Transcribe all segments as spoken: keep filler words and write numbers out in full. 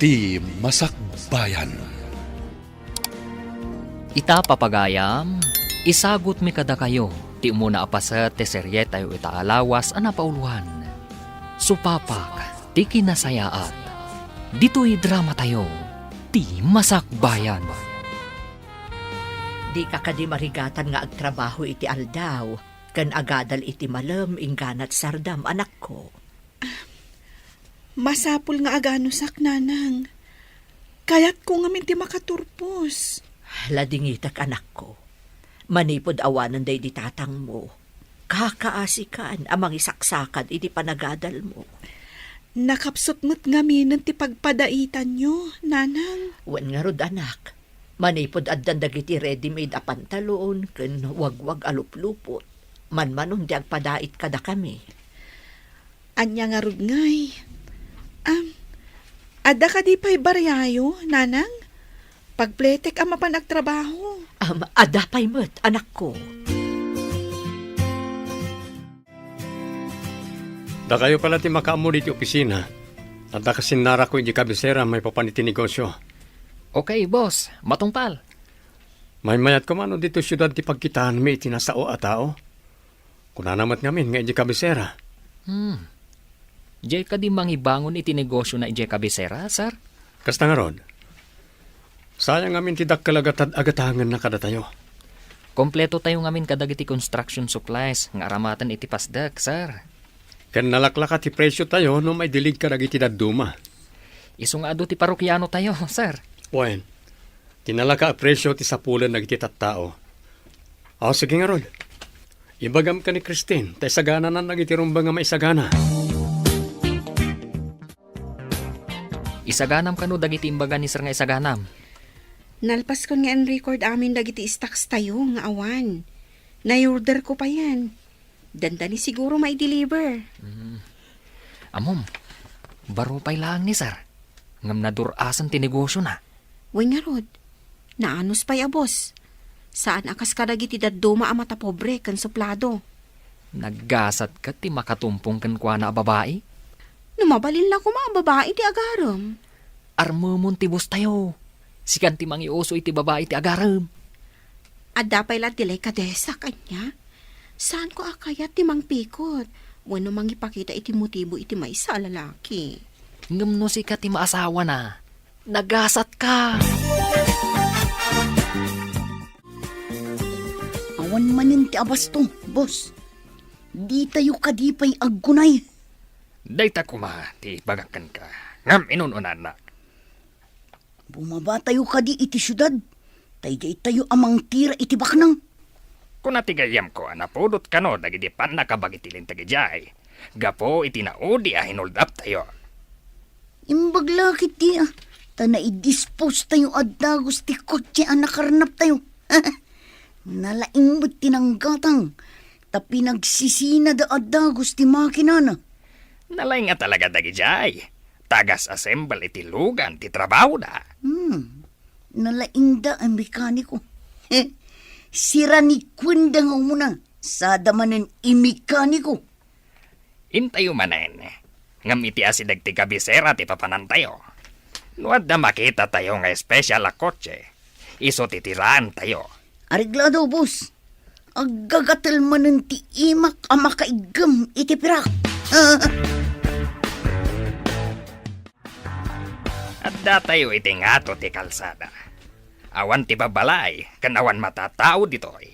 Ti Masakbayan. Ita, papagayam, isagutmi kadakayo ti umuna a paset ti serietayo ita a lawas a napauloan, Supapak ti Kinasayaat. Ditoy dramatayo, Ti Masakbayan. Dika kadi marigatan nga agtrabaho iti aldaw ken agadal iti malem inggana ti sardam, anakko? Masapul nga aganusak, nanang. Kayatko ngamin ti makaturpos. Ladingitek, anakko. Manipud awanen daydi tatangmo, kakaasikan a mangisaksakad iti panagadalmo. Nakapsut met ngaminen ti pagpadaitanyo, nanang. Wen ngarud, anak. Manipud addan dagiti ready-made a pantalon ken wagwag a luplupot, manmanon ti agpadait kadakami. Ania ngarud ngay? Am, adda kadi pay bariayo, nanang? Pagpletek a mapan agtrabaho. Am, adda pay met, anakko. Dakayo pay la ti makaammo ditoy opisina. Adda kasinnarako idiay kabisera maipapan iti negosio. Okay, boss. Matungpal. Maymayat koma no ditoy siudad ti pagkitaenmi iti nasao a tao. Kunana met ngamin nga idiay kabisera. Hmm. Diay kadi mangibangon iti negosiona idiay kabisera, sir? Kasta ngarud. Sayang ngamin ti dakkel a gatad a gatangenna kadatayo. Kompletotayo ngamin kadagiti construction supplies nga aramaten iti pasdek, sir. Ken nalaklaka ti presiotayo no maidilig kadagiti dadduma. Isu nga adu ti parokianotayo, sir. Wen, ti nalaka a presio ti sapulen dagiti tattao. Aw, sige ngarud. Ibagam ken ni Christine, ta isagananan dagiti rumbeng a maisagana. Isaganam kano dagiti imbaga ni sir nga isaganam? Nalpaskon nga in-record amin dagiti stocks tayo nga awan. Nai-order ko payen. Dandani siguro mai-deliver. Mm. Ammom, baro pay laeng ni sir. Ngem nadur-asen ti negosiona. Wen ngarud, naanus pay a boss. Saan a kas kadagiti dadduma a matapobre ken suplado. Naggasat ket ti makatumpong kenkuana a babai? No mabalin la koma a babai ti agarem. Armemon ti boss tayo. Sikan ti mangiuso iti babai ti agarem. Adda pay la delikadesa kaniak. Saanko a kayat ti mangpikot wenno mangipakita iti motibo iti maysa a lalaki. Ngem no sika ti maasawana, nagasatka. Awan manen ti abasto, boss. Ditayo kadi pay aggunay. Dayta koma ti ibagak kenka. Ngem inun-unannak. Bumabatayo kadi iti siudad, ta idiay tayo a mangtira iti baknang. Kuna ti gayyemko a napudot kano dagiti pannakabag iti linteg idiay, gapu iti naudi a hinuldaptayo. Imbag la ketdi a, ta naidispose tayo a dagus ti kotse a nakarnaptayo. Nalaing met ti nanggatang, ta pinagsisina da a dagus ti makinana. Nalaing a talaga dagidiay. Tagas-assemble iti lugan ti trabahoda. Hmm. Nalaingda a mekaniko. Sirani kuenda nga umuna, sada manen i mekaniko. Intayo manen. Ngem iti asideg ti kabisera ti papanantayo. No adda makitatayo nga espesyal a kotse, isu ti tiraentayo. Areglado, boss. Aggagatel manen ti imak a makaiggem iti pirak. Addatayo iti ngato ti kalsada. Awan ti babbalay ken awan matatao ditoy.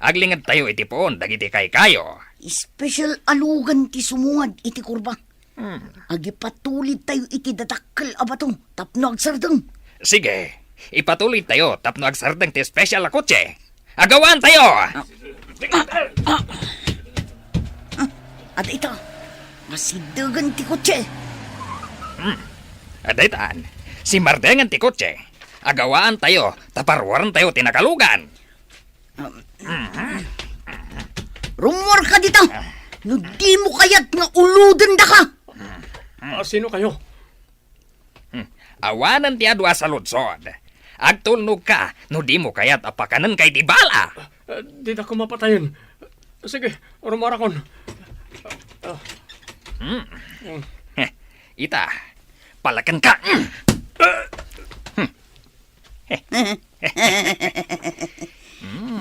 Aglingedtayo iti puon dagiti kaykayo. Espesyal a lugan ti sumungad iti kurba. Hmm. Agipatulidtayo iti dadakkel a bato tapno agsardeng. Sige, ipatulidtayo tapno agsardeng ti espesyal a kotse. Agawaantayo! Ah, ah, ah, ah, adda ita. Masiddegen ti kotse. Hmm. Adda itan. Simardengen ti kotse. Agawaantayo, ta paruarentayo ti nakalugan. Rummuarka dita. No dimo kayat nga ulodendaka. Ah, sino kayo? Hmm. Awanen ti adu a saludsod. Agtulnogka no dimo kayat a pakanenka iti bala. Ah, dida ko mapatayen. Sige, rummuarakon. Ah. Hmm. Hmm. Heh, ita, palakenka.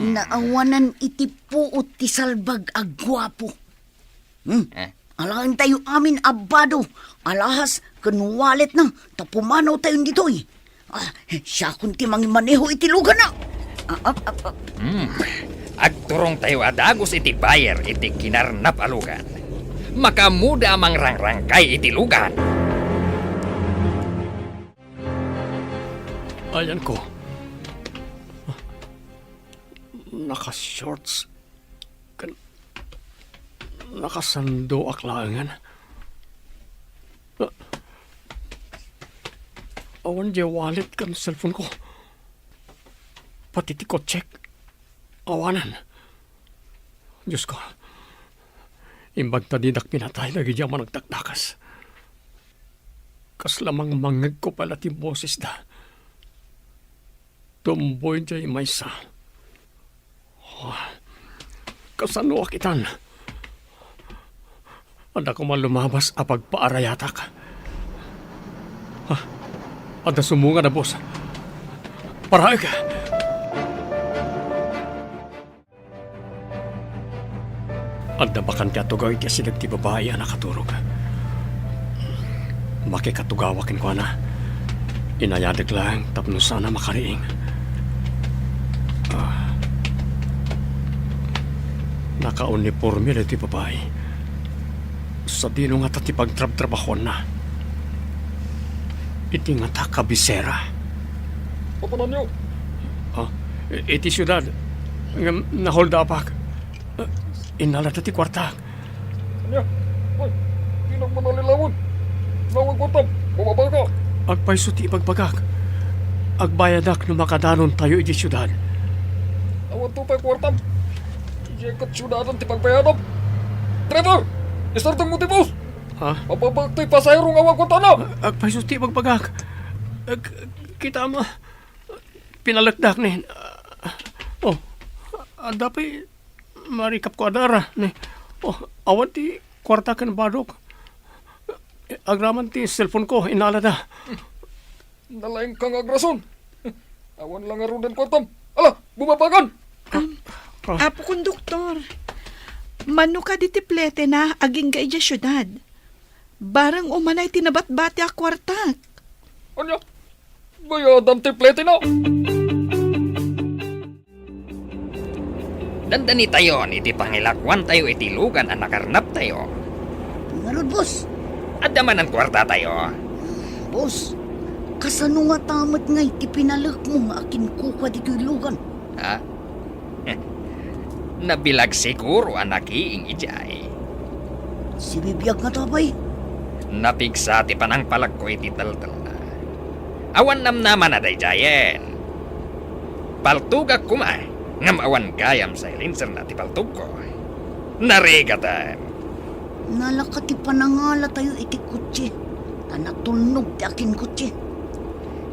Naawanan iti puot ti salbag a guapo. Hmm. Eh. Alaentayo amin a bado, alahas ken walletna, ta pumanawtayon ditoy. Ah, siakon ti mangimaneho iti luganna. Ah, ah, ah, ah. Hmm. Agturongtayo a dagus iti buyer iti kinarnap a lugan. Makaammoda a mangrangrangkay iti lugan. Ayanko. Naka-shorts. Ken nakasandoak laengen. Awan diay wallet ken cellphone ko. Pati ti kotsek. Awanen. Diosko, imbag ta didak pinatay dagiti a managdakdakes. Kasla mangmangngegko pay la ti bosesda. Tumboy diay maysa. Oh, kasanoak itan? Adda koma lumabas a pagpaarayatak. Ah, adda sumungad a bus. Paraek! Adda bakante a tugaw iti asideg ti babai a nakaturog. Makikatugawa kenkuana. Inayadek laeng tapno saan a makariing. Ah. Nakauniporme daytoy babai. Sadino ngata ti pagtrabtrabahuanna? Iti ngata kabisera. Papananyo? Ah, i-, iti siudad. Ngem naholdapak. Ah, innalada ti kuartak. Ania? Ay, dinak manalilawen. Nawan kuartam, bumabaka. Agpayso ti ibagbagak. Agbayadak no makadanontayo iti siudad. Awan to pay kuartam. Idiay ket siudadan ti pagbayadam. Driver! Istartengmo ti bus! Ha? Mababak toy pasahero nga awan kuartana! Agpayso ti ibagbagak. Ag-, kitam, pinalekdak ni. Oh, adda pay marikapko a dara ni. Oh, awan ti kuarta ken badok. Agraman ti cellphone ko, innalada. Nalaingka nga agrason. Awan la ngaruden kuartam. Ala, bumabakan! Am, Ah. Apo Konduktor, mano kadi ti pletena agingga idiay siudad? Bareng umanay ti nabatbati a kuartak. Ania? Bayadam ti pletena? Dandanitayon iti pangilakuantayo iti lugan a nakarnaptayo. Ngarud, boss. Adda manen kuartatayo. Boss, kasano ngata met ngay ti pinalekmo nga akinkukua ditoy lugan? Ha? Nabilag siguro a nakiing idiay. Sibibiag ngata pay? Napigsa ti panangpalekko iti teltelna. Awan namnamana daydiayen. Paltogak koma, ngem awan gayam silencerna ti paltogko. Narigaten. Nalaka ti panangalatayo iti kotse, ta natulnog ti akinkotse.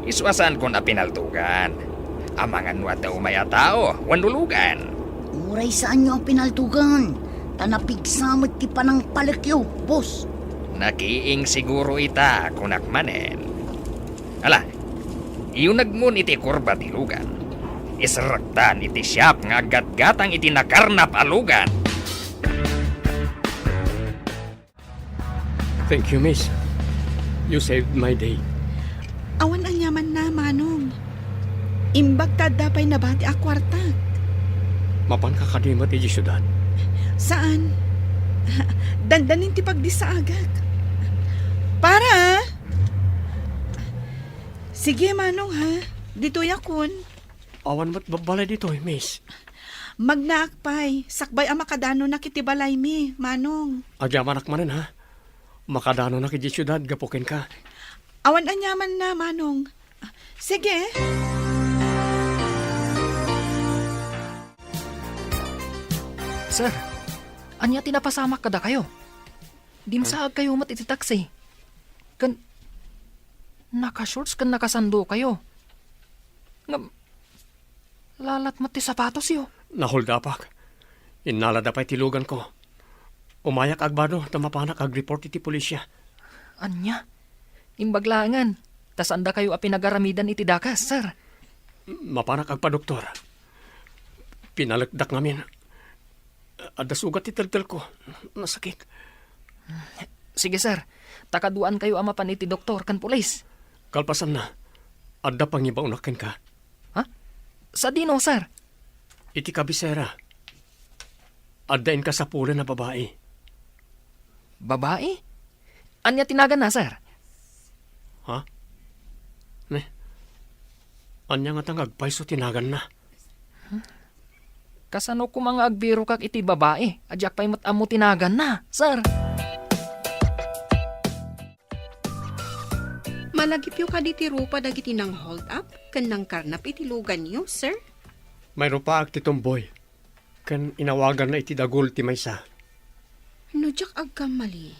Isu a saankon a pinaltogan. Amangan no adda umay a tao wenno lugan. Uray saanyo a pinaltogan, ta napigsa met ti panangpalekyo, boss. Nakiing siguro ita, kunak manen. Ala, iyunegmon iti kurba ti lugan. Iserrektan iti siak nga aggatgatang iti nakarnap a lugan. Thank you, miss. You saved my day. Awan aniamanna, Manong. Imbag ta adda pay nabati a kuartak. Mapanka kadi met idiay siudad? Saan. Dandanin ti pagdissaagak. Para! Sige, Manong, ha? Ditoyakon. Awan met babbalay ditoy, miss. Magnaak pay, sakbay a makadanonak iti balaymi, Manong. Agyamanak manen, ha? Makadanonak idiay siudad gapu kenka. Awan aniamanna, Manong. Sige. Sir, ania ti napasamak kadakayo? Dimsaagkayo met iti taksi. Ken naka-shorts ken nakasandokayo. Ngem, lalat met ti sapatosyo. Naholdapak. Innalada pay ti luganko. Umayak agbado ta mapanak agreport iti polisia. Ania? Imbag laengen, ta saandakayo a pinagaramidan iti dakes, sir. Mapanak agpadoktor. Pinalekdak ngamin. Adda sugat ti teltelko. Nasakit. Sige, sir. Ta kaduaankayo a mapan iti doktor ken pulis. Kalpasanna, adda pangibaonak kenka. Ha? Sadino, sir? Iti kabisera, adda inkasapulan a babai. Babai? Ania ti naganna, sir? Ha? Ne? Ania ngata nga agpayso ti naganna? Kasano koma nga agbirokak iti babai a diak pay met ammo ti naganna, sir? Malagipyo kadi ti rupa dagiti nang-hold up ken nangkarnap iti luganyo, sir? Mayrupaak ti tumboy, ken inawaganna iti dagul ti maysa. No diak agkamali,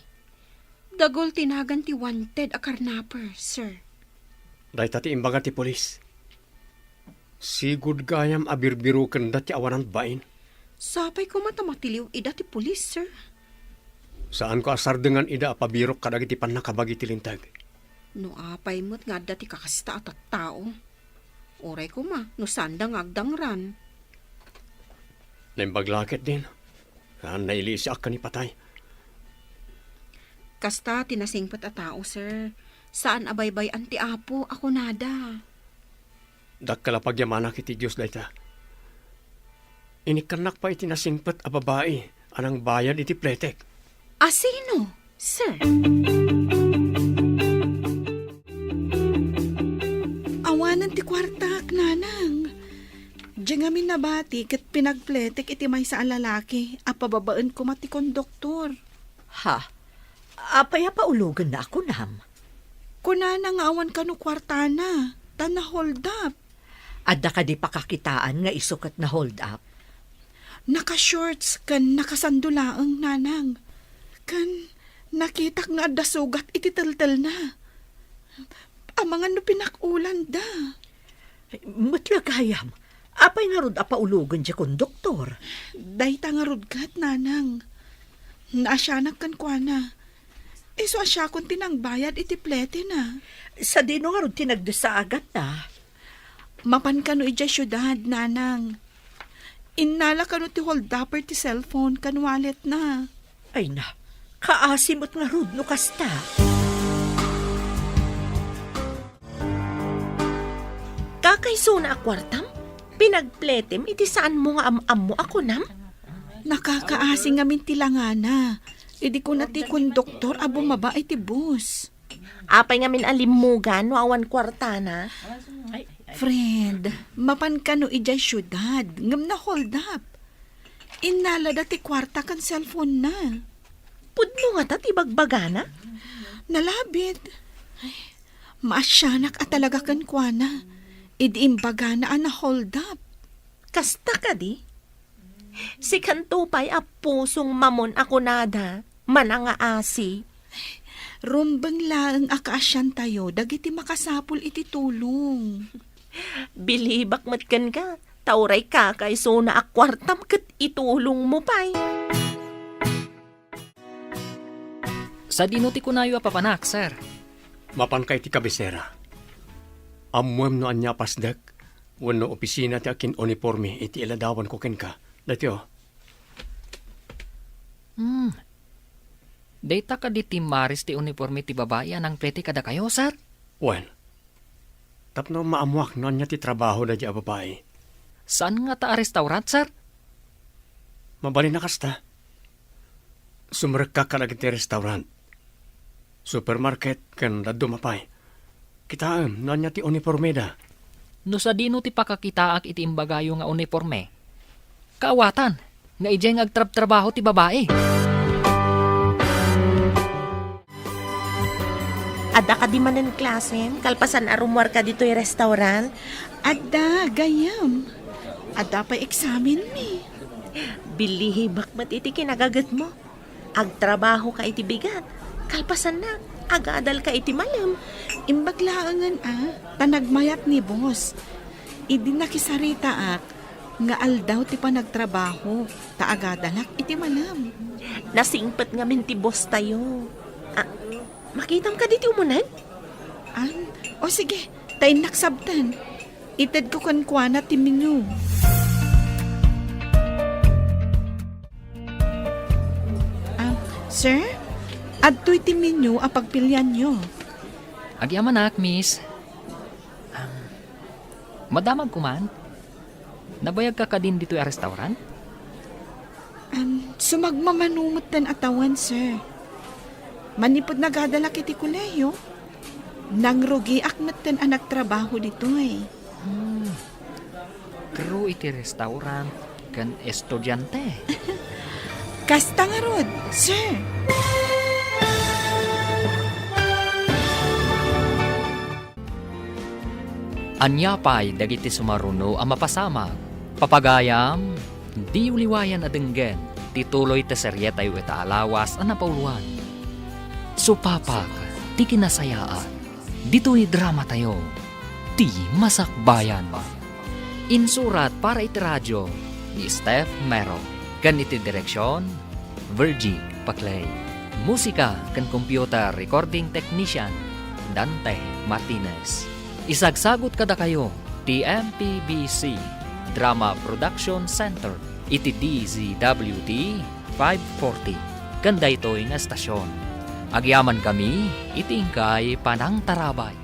dagul ti nagan ti wanted a karnaper, sir. Dayta ti imbaga ti pulis. Sigud gayam a birbirokenda ti awanan bain. Sapay koma ta matiliw ida ti pulis, sir. Saanko a sardengan ida a pabirok kadagiti pannakabagi ti linteg. No apay met nga adda ti kakasta a tattao. Uray koma, no saanda nga agdangran. Naimbag la ketdin. Saan nailisiak ken ipatay. Kasta ti nasingpet a tao, sir. Saan a baybay-an ti Apo a kunada. Dakkel a pagyamanak iti Dios dayta. Inikkannak pay iti nasingpet a babai a nangbayad iti pletek. A sino, sir? Awanen ti kuartak, nanang. Diay ngamin nabati ket pinagpletek iti maysa a lalaki a pababaen koma ti konduktor. Ha? Apay a paulogenna a kunam? Kunana nga awan kano kuartana, ta na-hold up. Adda kadi pakakitaan nga isu ket na-hold up? Naka-shorts ken nakasando laeng, nanang. Ken nakitak nga adda sugat iti teltelna. Amangan no pinak-ulanda. Met la gayam, apay ngarud a paulogen diay konduktor? Dayta ngarud ket, nanang. Naasianak kenkuana. Isu a siakon ti nangbayad iti pletena. Sadino ngarud ti nagdesaaganna? Mapan kano idiay siudad, nanang. Innala kano ti holdupper ti cellphone ken walletna. Ay na, kaasi met ngarud no kasta. Kakaisuna a kuartam? Pinagpletem iti saanmo nga am-ammo a kunam? Nakakaasi ngamin ti langana. Idi kuna ti konduktor a bumaba iti bus. Apay ngamin a limmugan no awan kuartana? Friend, mapan kano idiay siudad, ngem na-hold up. Innalada ti kuarta ken cellphone-na. Pudno ngata ti bagbagana? Nalabit. Ay, maasianak a talaga kenkuana. Idi imbagana a na-hold up. Kasta kadi? Sikanto pay a pusong mamon a kunada, manangaasi. Rumbeng laeng a kaasiantayo dagiti makasapul iti tulong. Bilibak met kenka, ta uray kakaisuna a kuartam ket itulongmo pay. Sadino ti kunayo a papanak, sir? Mapanka iti kabisera. Ammoem no ania a pasdek wenno opisina ti akin-uniporme iti iladawanko kenka. Daytoy, o. Hmm. Dayta kadi ti maris ti uniporme ti babai a nangplete kadakayo, sir? Wen, tapno maammoak no ania ti trabaho daydiay a babai. Saan ngata a restaurant, sir? Mabalin a kasta. Sumrekka kadagiti restaurant, supermarket, ken dadduma pay. Kitaem no ania ti unipormeda. No sadino ti pakakitaak iti imbagayo nga uniporme, kaawatan nga idiay nga agtrabtrabaho ti babai. Adda kadi manen klasem kalpasan a rummuarka ditoy restaurant? Adda, gayyem. Adda pay eksamenmi. Bilibak met iti kinagagetmo. Agtrabahoka iti bigat. Kalpasanna, agadalka iti malem. Imbag laengen a, ta nagmayat ni boss. Idi nakisaritaak nga aldaw ti panagtrabaho, ta agadalak iti malem. Nasingpet ngamin ti boss tayo. Ah, makitam kadi ti umuneg? Ah, o sige, ta innak sabten. Itedko kenkuana ti menu. Ah, sir, adtoy ti menu a pagpilianyo. Agyamanak, miss. Ah, madamagko man? Nabayagka kadin ditoy a restaurant? Am, sumagmamano metten a tawen, sir. Manipud nagadalak iti kolehiyo, nangrugiak metten a nagtrabaho ditoy. Hmm. Crew iti restaurant ken estudiante. Kasta ngarud, sir. Ania pay dagiti sumaruno a mapasamak? Papagayam, diyo liwayan a denggen ti tuloy ti serietayo ita a lawas a napauluan. Supapak ti kinasayaat ditoy dramatayo, Ti Masakbayan. Insurat para iti radio ni Steph Mero ken iti direksion, Virgie Paclay. Musika ken computer recording technician, Dante Martinez. Isagsagut kadakayo ti M P B C Drama Production Center iti D Z W T five forty ken daytoy nga estasion. Agyamankami iti inkay panangtarabay.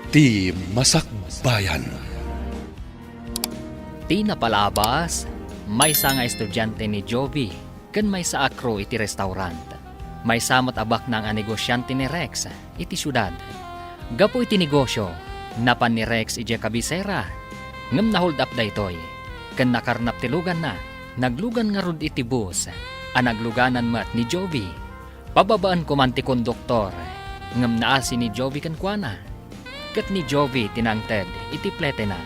Ti Masakbayan. Ti napalabas, maysa nga estudiante ni Jovi ken maysa a crew iti restaurant. Maysa met a baknang a negosiante ni Rex iti siudad. Gapu iti negosio, napan ni Rex idiay kabisera, ngem na-hold up daytoy, ken nakarnap ti luganna. Naglugan ngarud iti bus a nagluganan met ni Jovi. Pababaen ko man ti konduktor, ngem naasi ni Jovi kenkuana. Ket ni Jovi ti nangted iti pletena.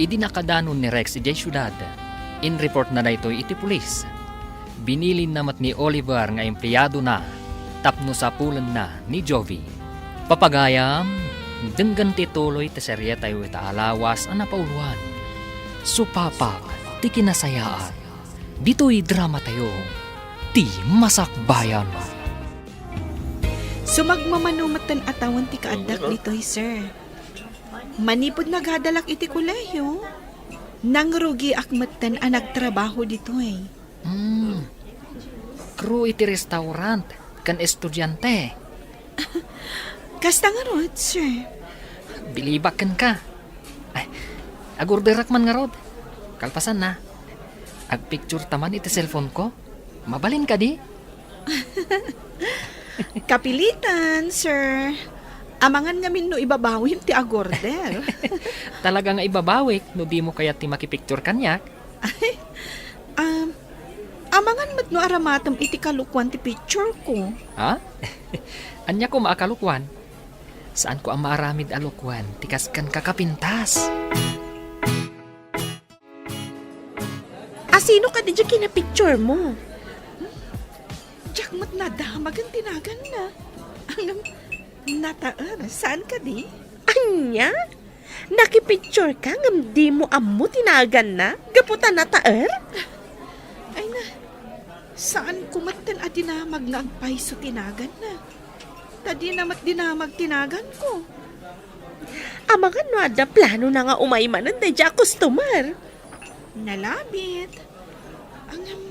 Idi nakadanon ni Rex idiay siudad, inreportna daytoy iti pulis. Binilinna met ni Oliver nga empleyadona tapno sapulenna ni Jovi. Papagayam, denggen ti tuloy ti serietayo ita a lawas a napauluan. Supapak ti kinasayaat. Ditoy dramatayo, Ti Masakbayan. Sumagmamano metten a tawen ti kaaddak ditoy, sir. Manipud nagadalak iti kolehiyo, nangrugiak metten a nagtrabaho ditoy. Hmm. Crew iti restaurant ken estudiante. Kasta ngarud, sir. Bilibak kenka. Ay, agorderak man ngarud. Kalpasanna, agpicture ta man iti cellphone ko. Mabalin kadi? Kapilitan, sir. Amangan ngamin no ibabawim ti agorder. Talaga nga ibabawik no dimo kayat ti makipicture kaniak. Ay, um, amangan met no aramatem iti kalokuan ti picture ko. Ha? Ania koma a kalokuan? Saanko a maaramid a lokuan ti kas kenka kapintas. A sino kadi diay kinapicture mo? Diak met nadamagen ti naganna. Ngem, nataer, saan kadi? Ania? Nakipicture ka ngem dimo ammo ti naganna gapu ta nataer? Ay na, saan ko metten a dinamag nga agpayso ti naganna. Ta dina met dinamag ti naganko. Amangan no adda planona nga umay manen daydiay a customer. Nalabit. Ngem,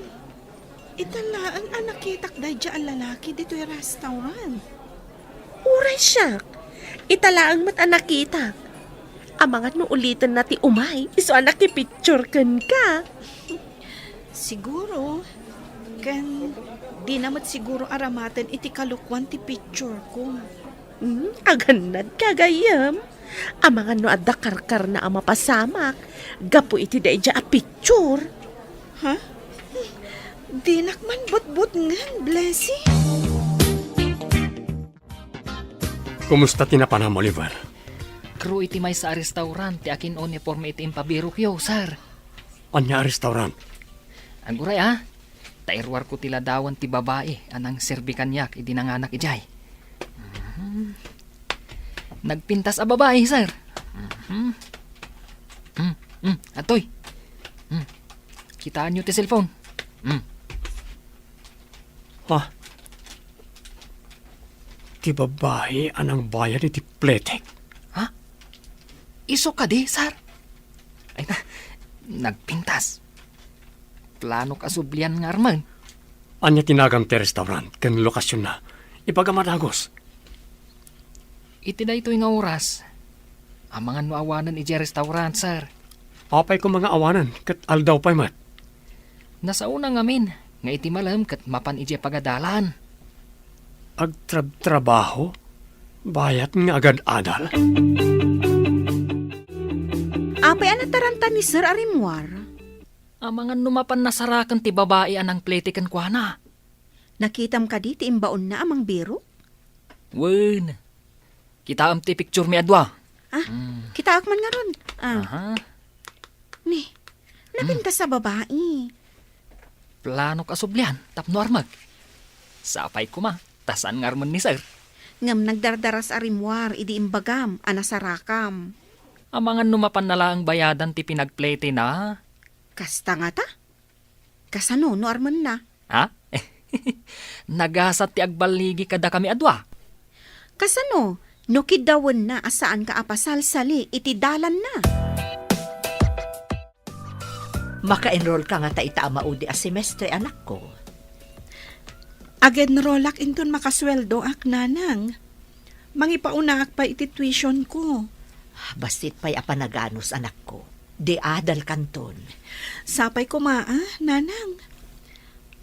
ita laeng a nakitak daydiay a lalaki ditoy restaurant. Uray siak, ita laeng met a nakitak. Amangan no ulitenna ti umay, isu a nakipicture kenka. Siguro, ken dina met siguro aramaten iti kalokuan ti picture ko. Hmm, agannadka, gayyem. Amangan no adda karkarna a mapasamak gapu iti daydiay a picture. Ha? Dinak man butbutngen, Blessy. Kumusta ti napanam, Oliver? Crew iti maysa a restaurant ti akin-uniforme iti impabirokyo, sir. Ania a restaurant? Aguray, a. Ta iruarko ti ladawan ti babai a nangserbi kaniak idi nanganak idiay. Mhm. Nagpintas a babai, sir. Mhm. Hmm, hmm, atoy. Hmm. Kitaenyo ti cellphone. Hmm. Ha? Ti babai a nangbayad iti pletek? Ha? Isu kadi, sir? Ay na, nagpintas. Planok a sublian nga armen. Ania ti nagan ti restaurant ken lokasionna? Ibagam a dagus. Iti daytoy nga oras, amangan no awanen idiay restaurant, sir. Apay koma nga awanen ket aldaw pay met? Nasaona ngamin nga iti malem ket mapan idiay pagadalan. Agtrabtrabaho? Bayat nga agad-adal? Apay a nataranta ni Sir a rimmuar? Amangan no mapan nasaraken ti babai a nangplete kenkuana. Nakitam kadi ti imbaonna a mangbirok? Wen. Kitaem ti picture mi a dua. Ah, kitaek man ngarud. Ah, Aha. Ni, napintas a babai. Planok a sublian tapno armek. Sapay koma, ta saan nga armen ni sir. Ngem nagdardaras a rimmuar idi imbagam a nasarakam. Amangan no mapanna laeng bayadan ti pinagpletena. Kasta ngata? Kasano no armenna? Ha? Nagasat ti agballigi kadakami a dua. Kasano no kiddawenna a saanka a pasalsali iti dalanna? Maka-enroll ka ngata ita a maudi a semestre, anakko? Ag-enrollak inton makasueldoak, nanang. Mangipaonaak pay iti tuition ko. Bassit pay a panaganus, anakko. Di adal kanton. Sapay koma, a, nanang.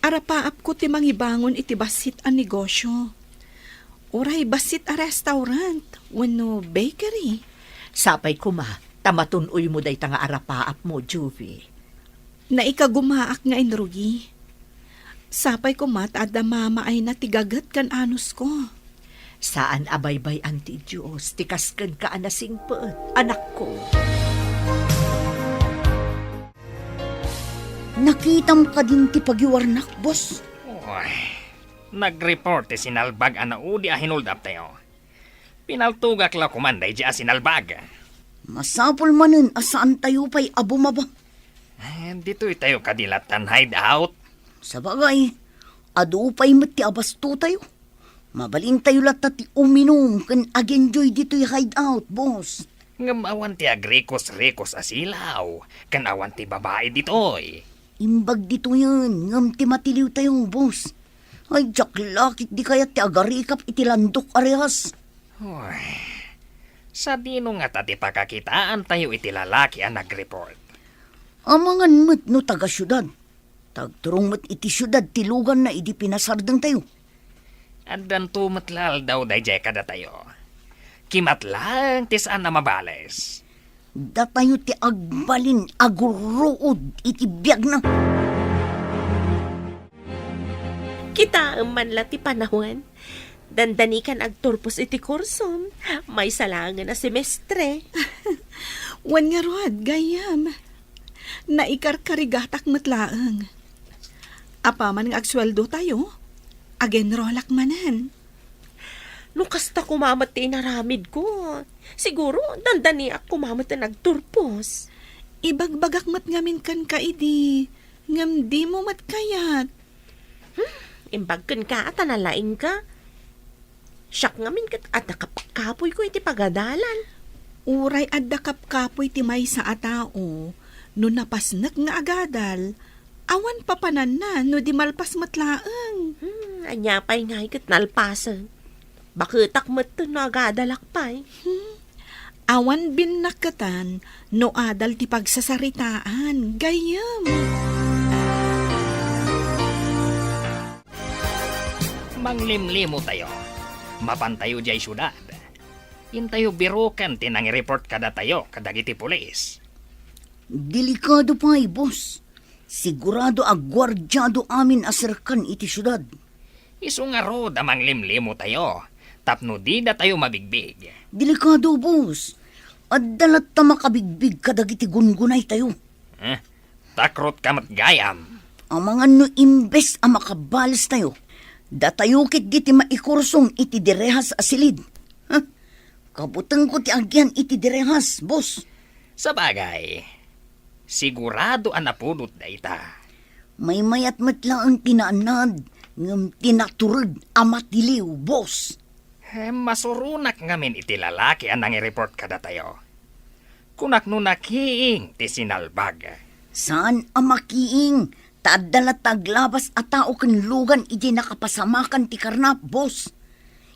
Arapaapko ti mangibangon iti bassit a negosyo. Uray bassit a restaurant wenno bakery. Sapay koma, ta matun-oymo dayta nga arapaapmo, Juvie. Naikagumaak nga inrugi. Sapay koma ta adda mamaayna ti gaget ken anusko. Saan a baybay-an ti Dios ti kas kenka a nasingpet, anakko. Nakitam kadin ti pagiwarnak, boss? Uy, nag-report ti sinalbag a naudi a hinuldaptayo. Pinaltogak la koman daydi a sinalbag. Masapul manen a saantayo pay a bumaba. Eh, ditoy tayo kadi latta hideout. Sabagay, adu pay met ti abastotayo. Mabalintayo latta ti uminum ken ag-enjoy ditoy hideout, boss. Ngem awan ti agrikos-rikos a silaw, ken awan ti babai ditoy. Imbag ditoyen, ngem ti matiliwtayo, boss. Ay, diak la ket di kayat ti agarikap iti landok a rehas. Uy, sadino ngata ti pakakitaantayo iti lalaki a nag-report? Amangan met no taga-siudad. Tagturong met iti siudad ti luganna idi pinasardengtayo. Addanto met la aldaw daydiay kadatayo. Kimat laeng ti saan a mabales. Datayo ti agbalin a gurruod iti biagna. Kitaem man la ti panawen. Dandanikan agturpos iti kursom. Maysa laengen a semestre. Wen ngarud, gayyem. Naikarkarigatak met laeng. Apaman nga agsueldotayo, ag-enrollak manen. No kasta koma met ti inaramidko, siguro dandaniak koma met nga agturpos. Ibagbagak met ngamin kenka idi, ngem dimo met kayat. Hmm, imbag kenka a ta nalaingka. Siak ngamin ket adda kapkapoyko iti pagadalan. Uray adda kapkapoy ti maysa a tao, no napasnek nga agadal, awan papananna no di malpas met laeng. Hmm, ania pay ngay ket nalpasen? Baketak metten no agadalak pay. Hmm. Awan binnaketan no adal ti pagsasaritaan, gayyem. Manglimlimotayo. Mapantayo diay siudad. Intayo biroken ti nangireport kadatayo kadagiti pulis. Delikado pay, boss. Sigurado a guardiado amin a serkan iti siudad. Isu ngarud a manglimlimotayo tapno didatayo mabigbig. Delikado, boss. Adda latta makabigbig kadagiti gungunaytayo. Eh, takrotka met gayam. Amangan no imbes a makabalestayo, datayo ketdi ti maikursong iti direhas a silid. Huh? Kabutengko ti agian iti direhas, boss. Sabagay, sigurado a napudot dayta. Maymayat met laeng ti naanad, ngem ti natureg a matiliw, boss. Eh, masuronak ngamin iti lalaki a nangi-report kadatayo. Kunak no nakiing ti sinalbag. Saan a makiing, ta adda latta aglabas a tao ken lugan idiay nakapasamakan ti karnap, boss.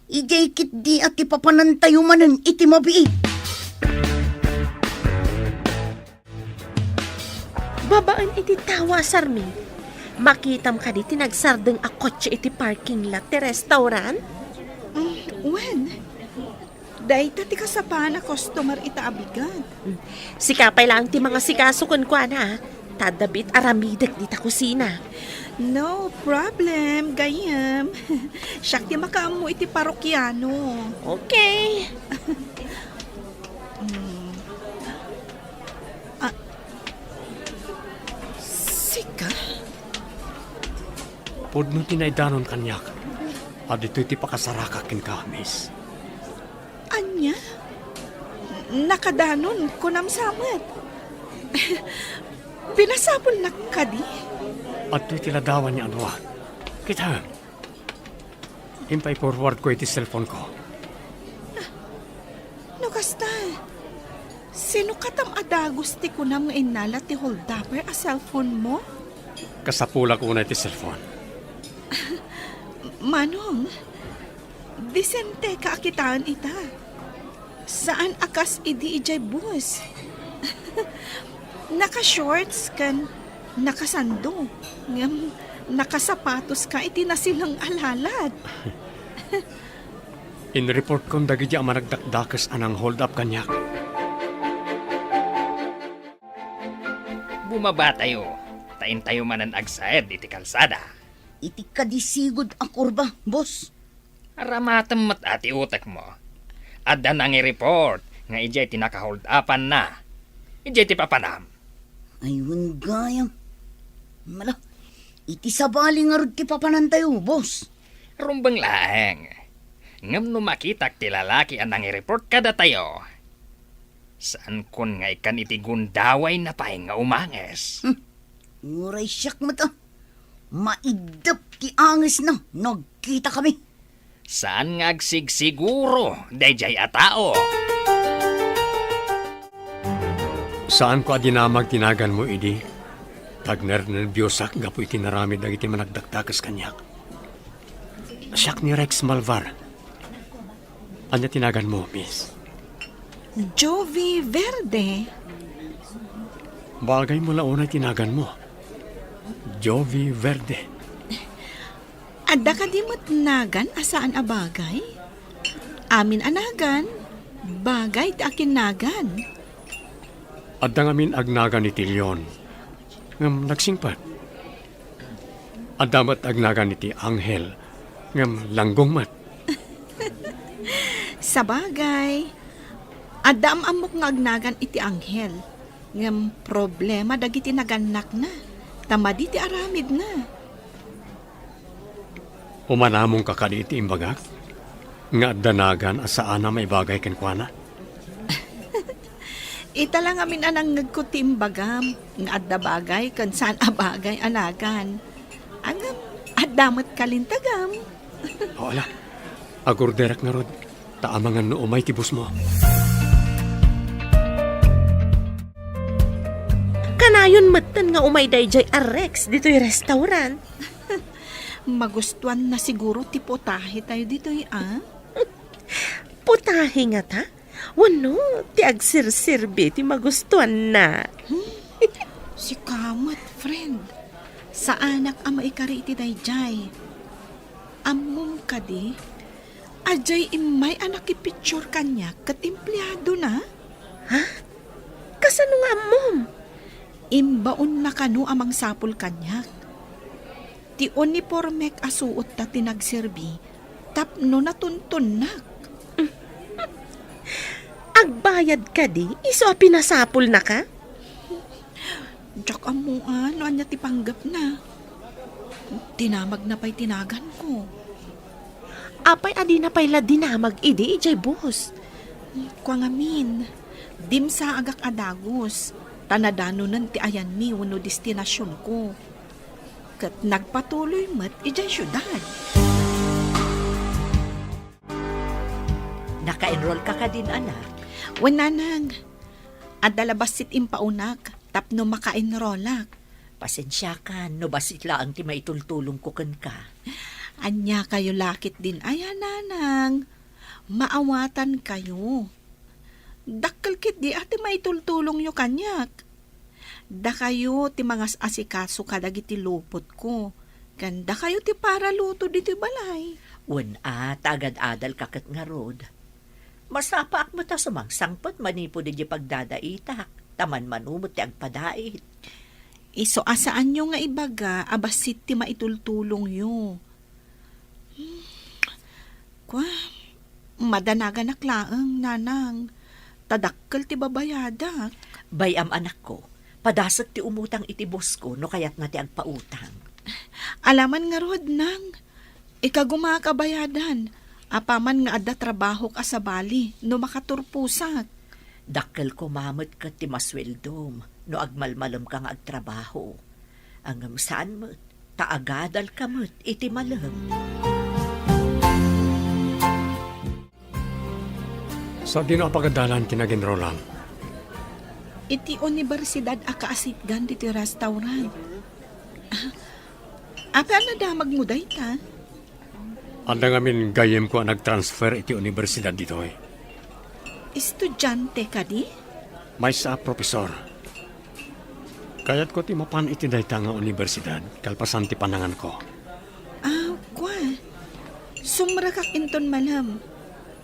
Idiay ketdi a ti papanantayo manen iti mabiit. Babaen iti tawa, Sarmi. Makitam kadi ti nagsardeng a kotse iti parking lot ti restaurant? Mm, wen. Dayta ti kasapaan a customer ita a bigat. Mm. Sika pay laeng ti mangasikaso kenkuana, ta adda biit aramidek dita kusina. No problem, gayyem. Siak ti makaammo iti parokiano. Okay. Mm. Ah, sika? Pudno ti naidanon kaniak a ditoy ti pakasaraka kenka, miss. Ania? Nakadanon, kunam sa met. Pinasapulnak kadi? Adtoy ti ladawan nga adua. Kitaem. Impay-forwardko iti cellphoneko. No kasta, sino katam a dagus ti kunam nga innala ti holdupper a cellphonemo? Kasapulak unay ti cellphone. Manong, disenteka a kitaen ita. Saan a kas idi idiay bus. Naka-shorts ken nakasando, ngem nakasapatoska iti nasileng a lalat. Inreportkon dagidi a managdakdakes a nang-hold up kaniak. Bumabatayo, ta intayo manen agsaed iti kalsada. Iti kadi sigud a kurba, boss. Aramatem met a ti utekmo. Adda nangi-report nga idiay ti naka-hold upanna. Idiay ti papanam. Ay, wen gayam. Mala, iti sabali ngarud ti papanantayo, boss. Rumbeng laeng. Ngem no makitak ti lalaki a nangi-report kadatayo, saankon nga ikkan iti gundawayna pay nga umanges. Hmm. Uray siak met a. Maiddep ti angesna no agkitakami. Saan nga agsigsiguro daydiay a tao? Saanko a dinamag ti naganmo idi, ta agnernerbiosak gapu iti naramid dagiti managdakdakes kaniak. Siak ni Rex Malvar. Ania ti naganmo, miss? Jovi Verde. Bagay mo la unay ti naganmo. Jovi Verde. Adda kadi met nagan a saan a bagay? Amin a nagan, bagay ti akinnagan. Adda ngamin agnagan iti Leon, ngem nagsingpet. Adda met agnagan iti Angel, ngem langgong met. Sabagay, adda am-ammok nga agnagan iti Angel, ngem problema dagiti nagannakna, ta madi ti aramidna. Umanamongka kadi iti imbagak nga adda nagan a saan a maibagay kenkuana? Ita la ngamin a nangngegko ti imbagam nga adda bagay ken saan a bagay a nagan. Ngem, adda met kalintagam. O, ala. Agorderak ngarud, ta amangan no umay ti busmo. Kanayon metten nga umay daydiay a Rex ditoy restaurant. Magustuanna siguro ti putahe tayo ditoy, a? Putahe ngata? Wenno, ti agserserbi ti magustuanna? Hmm? Sika met, friend. Saanak a maikari iti daydiay. Ammom kadi, adiay immay a nakipicture kaniak ket empleadona? Ha? Kasano nga ammom? Imbaonna kano a mangsapul kaniak. Ti unipormek a suotta ti nagserbi tapno natuntonnak. Agbayad kadi isu a pinasapulnaka? Diak ammoan no ania ti panggepna. Dinamagna pay ti naganko. Apay a dina pay la dinamag idi idiay bus? Kua ngamin, dimsaagak a dagus, ta nadanonen ti ayanmi wenno destinasionko. Ket nagpatuloy met idiay siudad. Ka-enroll ka kadin, anak? Wen, nanang. Adda la bassit impaunak tapno maka-enrollak. Pasensiakan no bassit laeng ti maitultulongko kenka. Ania kayo lakit din aya, nanang? Maawatan kayo. Dakkel ketdi a ti maitultulongyo kaniak. Dakayo ti mangas-asikaso kadagiti lupotko, ken dakayo ti paraluto ditoy balay. Wen a, ta agad-adalka ket ngarud. Masapaak met a sumangsangpet manipud idiay pagdadaitak, ta manmano met ti agpadait. Isu a saanyo nga ibaga a bassit ti maitultulongyo. Hmm. Kua, madanaganak laeng, nanang, ta dakkel ti babayadak. Bay-am, anakko, padasek ti umutang iti bosko no kayatna ti agpautang. Alaman ngarud, nang, ikagumaak a bayadan, apaman nga adda trabahok a sabali no makaturposak. Dakkel koma met ket ti masueldom no agmalmalemka nga agtrabaho. Ngem saan met, ta agadalka met iti malem. Sadino a pagadalan ti nag-enrollam? Iti universidad a kaasitgan ditoy restaurant. Ah, apay a nadamagmo dayta? Adda ngamin gayyemko a nagtransfer iti universidad ditoy. Estudiante kadi? Maysa a profesor. Kayatko ti mapan iti dayta nga universidad kalpasan ti pananganko. Ah, kua. Sumrekak inton malem.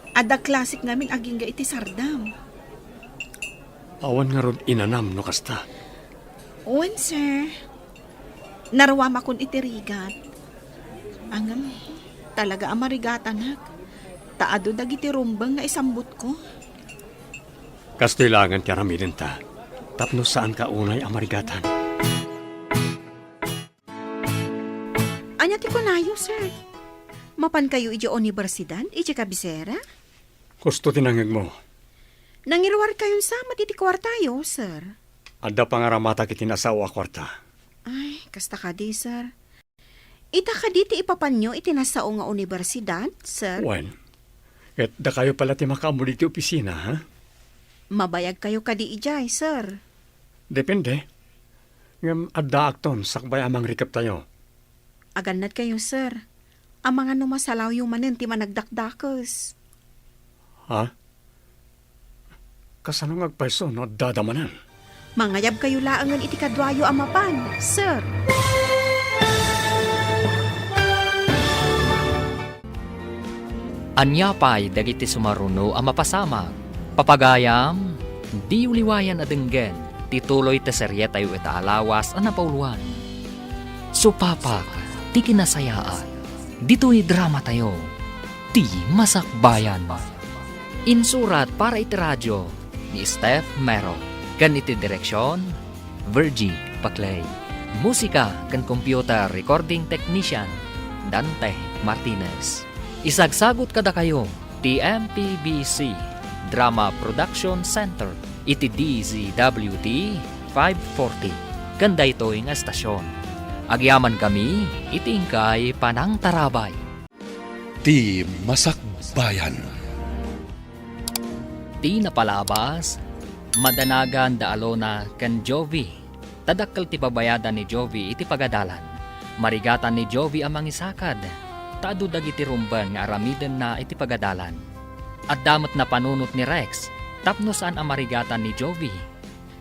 Adda klasek ngamin agingga iti sardam. Awan ngarud inanam no kasta. Wen, sir. Naruamakon iti rigat. Ngem, talaga a marigatanak. Ta adu dagiti rumbeng nga isambutko. Kastoy laengen ti aramidenta, tapno saanka unay a marigatan. Ania ti kunayo, sir? Mapankayo idiay universidad, idiay kabisera? Husto ti nangngegmo. Nangiruarkayon sa met iti kuartayo, sir. Adda pangaramatak iti nasao a kuarta. Ay, kasta kadi, sir. Ita kadi ti ipapanyo iti nasao nga universidad, sir? Wen, ket dakayo pay la ti makaammo ditoy opisina, ha? Mabayagkayo kadi idiay, sir? Depende. Ngem addaakton sakbay a mangrikeptayo. Agannadkayo, sir. Amangan no masalawyo manen ti managdakdakes. Ha? Kasano nga agpayso no addada manen? Mangayabkayo laengen iti kaduayo a mapan, sir. Ania pay dagiti sumaruno a mapasamak? Papagayam, diyo liwayan a denggen ti tuloy ti serietayo ita a lawas a napauloan. Supapak ti kinasayaat. Ditoy dramatayo, Ti Masakbayan. Insurat para iti radio ni Steph Mero, ken iti direksion, Virgie Paclay. Musika ken computer recording technician, Dante Martinez. Isagsagut kadakayo ti M P B C Drama Production Center iti D Z W T five forty ken daytoy nga estasion. Agyamankami iti inkay panangtarabay. Ti Masakbayan. Ti napalabas, madanagan da Alona ken Jovi. Ta dakkel ti babayadan ni Jovi iti pagadalan. Marigatan ni Jovi a mangisakad, ta adu dagiti rumbeng nga aramidenna iti pagadalan. Adda met napanunot ni Rex tapno saan a marigatan ni Jovi.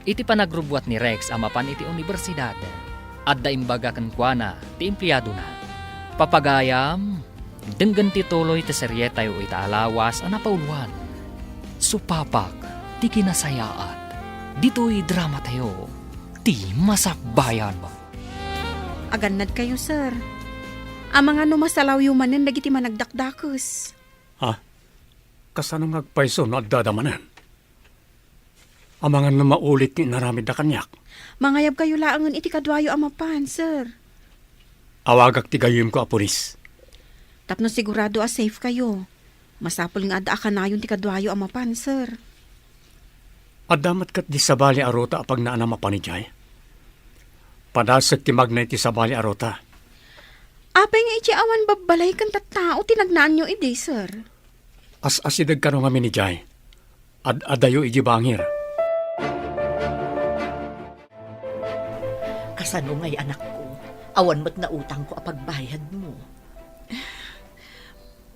Iti panagrubbuat ni Rex a mapan iti unibersidad, adda imbaga kenkuana ti empleadona. Papagayam, denggen ti tuloy ti serietayo ita a lawas a napauloan. Supapak ti kinasayaat. Ditoy dramatayo, Ti Masakbayan. Agannadkayo, sir. Amangan no masalawyo manen dagiti managdakdakes. Ha? Kasano nga agpayso no addada manen? Amangan no maulit ti inaramidda kaniak. Mangayabkayo laengen iti kaduayo a mapan, sir. Awagak ti gayyemko a pulis. Tapno sigurado a safe kayo, masapul nga adda a kanayon ti kaduayo a mapan, sir. Adda met ketdi sabali a ruta a pagnaanam a mapan idiay. Padasek ti magna iti sabali a ruta. Apay nga iti awan babbalay ken tattao ti nagnaanyo idi, sir? As-asideg kano ngamin idiay. Ad-adayo idiay bangir. Kasano ngay, anakko? Awan met nautangko a pagbayadmo.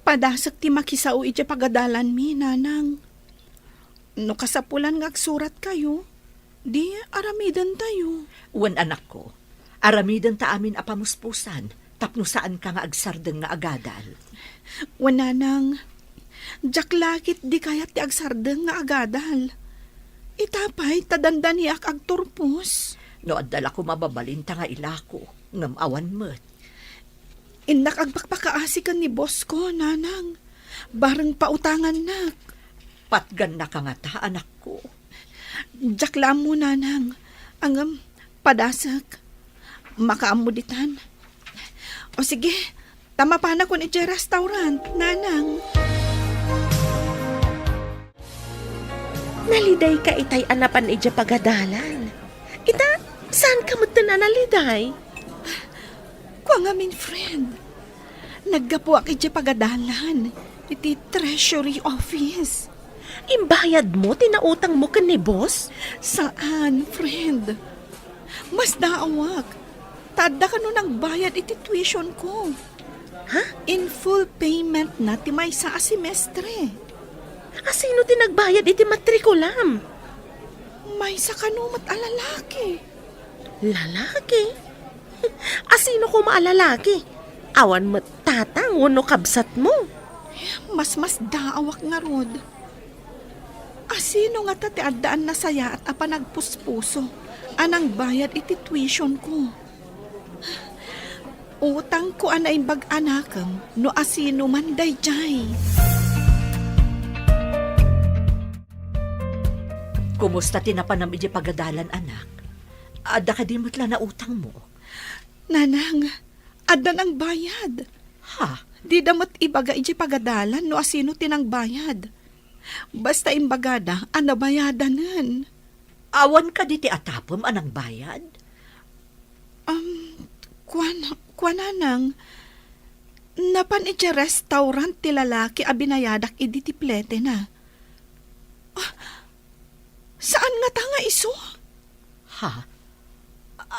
Padasek ti makisao idiay pagadalanmi, nanang. No kasapulan nga agsuratkayo, di aramidentayo. Wen, anakko, aramidenta amin a pamuspusan tapno saanka nga agsardeng nga agadal. Wen, nanang, diak la ket di kayat ti agsardeng nga agadal. Ita pay ta dandaniak agturpos. No adda la koma mababalinta nga ilako, ngem awan met. Innak agpakpakaasi ken ni boss ko, nanang. Bareng pautangannak. Patgannaka ngata, anakko. Diak la ammo, nanang. Ngem, padasek. Makaammo ditan. O sige, ta mapanakon idiay restaurant, nanang. Nalidayka itay a napan idiay pagadalan. Ita, saanka metten a naliday? Kua ngamin, friend. Naggapuak idiay pagadalan iti treasury office. Imbayadmo ti nautangmo ken ni boss? Saan, friend. Masdaawak. Ta adda kano nagbayad iti tuition ko. Ha? In full payment na ti maysa a semestre. Asino ti nagbayad iti matrikulam? Maysa kano met a lalaki. Lalaki? Asino koma a lalaki? Awan met tatang wenno kabsatmo? Masmasdaawak ngarud. Asino ngata ti adda a nasayaat a panagpuspuso a nangbayad iti tuition ko? Utangko a naimbag a nakem no asino man daydiay. Kumusta ti napanam idiay pagadalan, anak? Adda kadi met la nautangmo? Nanang, adda nangbayad. Ha? Dida met ibaga idiay pagadalan no asino ti nangbayad. Basta imbagada a nabayadanen. Awan kadi ti atapem a nangbayad? Um, kuan, kuan, nanang, napan idiay restaurant ti lalaki a binayadak idi ti pletena. Ah, saan ngata nga isu? Ha?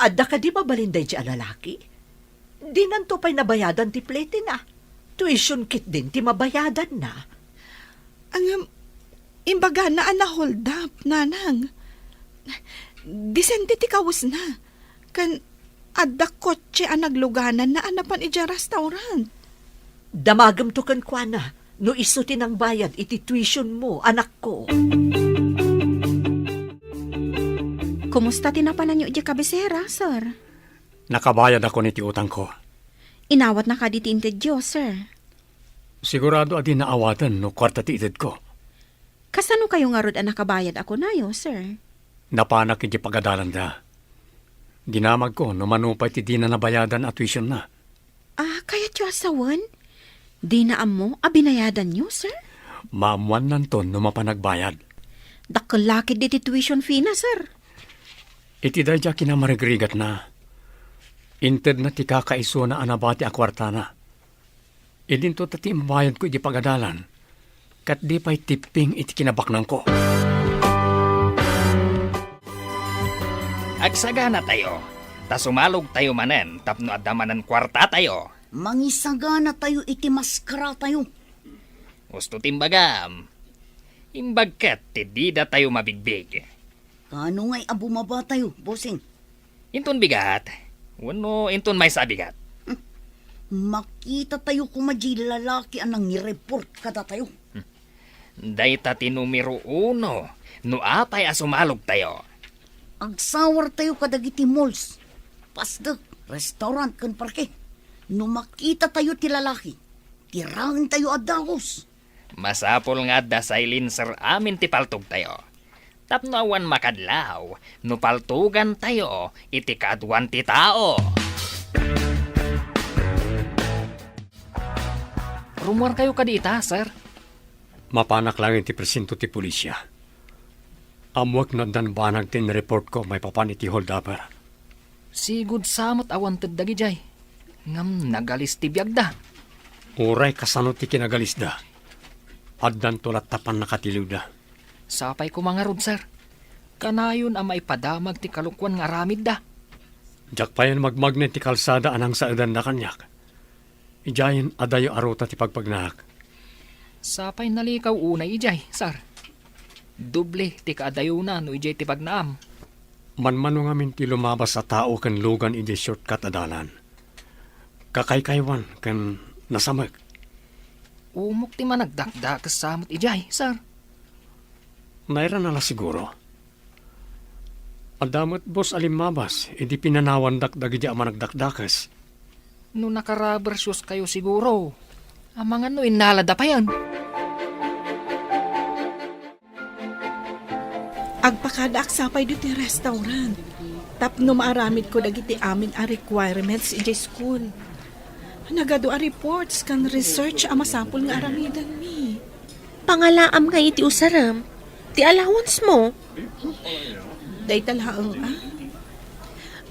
Adda kadi mabalin daydiay a lalaki? Dinanto pay nabayadan ti pletena. Tuition ketdin ti mabayadanna. Ngem, imbagana a na-hold up, nanang. Disente ti kawesna. Ken adda kotse a naglugananna a napan idiay restaurant. Damagemto kenkuana no isu ti nangbayad iti tuitionmo, anakko. Kumusta ti napananyo idiay kabisera, sir? Nakabayadakon iti utangko. Inawatna kadi ti intedyo, sir? Sigurado a dina awaten no kuarta ti itedko. Kasano kayo ngarud a nakabayad a kunayo, sir? Napanak iti pagadalanda. Dinamagko no mano pay ti dina nabayadan a tuitionna. Ah, kayatyo a sawen? Dina ammo a binayadanyo, sir? Maammuannanton no mapan agbayad. Dakkel la ketdi ti tuition fee na, sir. Iti daydiay a kinamarigrigatna, intedna ti kakaisuna a nabati a kuartana. Idinto ta ti imbayadko iti pagadalan, ket di pay tipping iti kinabaknangko. Agsaganatayo, ta sumalogtayo manen tapno adda manen kuartatayo. Mangisaganatayo iti maskaratayo. Husto ti imbagam. Imbag ket ti didatayo mabigbig. Kaano ngay a bumabatayo, bossing? Inton bigat, wenno inton maysa a bigat? Hmm. Makitatayo koma diay lalaki a nangireport kadatayo. Hmm. Dayta ti numero uno no apay a sumalogtayo. Agsawartayo kadagiti malls, pasdek, restaurant ken parke. No makitatayo ti lalaki, tiraentayo a dagus. Masapul nga adda silencer amin ti paltogtayo. Tapno awan makadlaw no paltogantayo iti kaaduan ti tao. Rummuarkayo kadi ita, sir? Mapanak laeng iti presinto ti pulisia. Ammoek no addan banag ti inreportko maipapan iti holdupper. Sigud sa met awan ted dagidiay. Ngem nagalis ti biagda. Uray kasano ti kinagalisda, Addanto latta pannakatiliwda. Sapay koma ngarud, sir. Kanayon a maipadamag ti kalokuan nga aramidda. Diak payen magmagna iti kalsada a nangsaedanna kaniak. Idiayen adayo a ruta ti pagpagnaak. Sapay nalikaw unay idiay, sir. Doble ti kaadayona no idiay ti pagnaam. Manmano ngamin ti lumabas a tao ken lugan idiay shortcut a dalan. Kakaykaywan ken nasamek. Umok ti managdakdakes sa met idiay, sir. Nairana la siguro. Adda met, boss, a limmabas idi pinanawandak dagidi a managdakdakes. No naka-rubber shoes kayo siguro, amangan no innalada payen. Agpakadaak sapay ditoy restaurant tapno maaramidko dagiti amin a requirements idiay school. Nagadu a reports ken research a masapul nga aramidenmi. Pangalaam nga iti usarem, ti allowance mo. Dayta laeng, ah.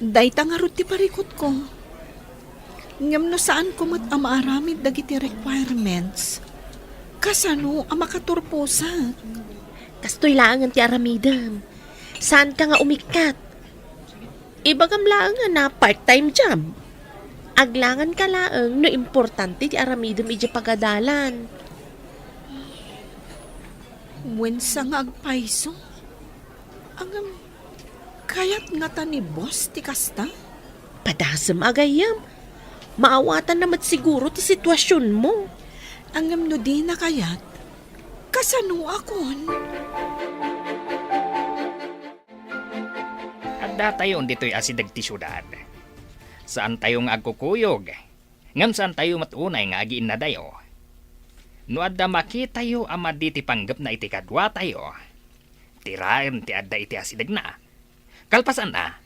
Dayta ngarud ti parikutko. Ngem no saanko met a maaramid dagiti requirements, kasano a makaturposak? Kastoy laengen ti aramidem. Saanka nga umikkat. Ibagam laeng a part-time job. Aglanganka laeng no importante ti aramidem idiay pagadalan. Wen sa nga agpayso? Ngem, kayat ngata ni boss ti kasta? Padasem a gayyem. Maawatanna met siguro ti situasionmo. Ngem no dina kayat, kasanoakon? Addatayon ditoy asideg ti siudad. Saantayo nga agkukuyog, ngem saantayo met unay nga agiinnadayo. No adda makitayo a madi ti panggepna iti kaduatayo, tiraem ti adda iti asidegna. Kalpasanna,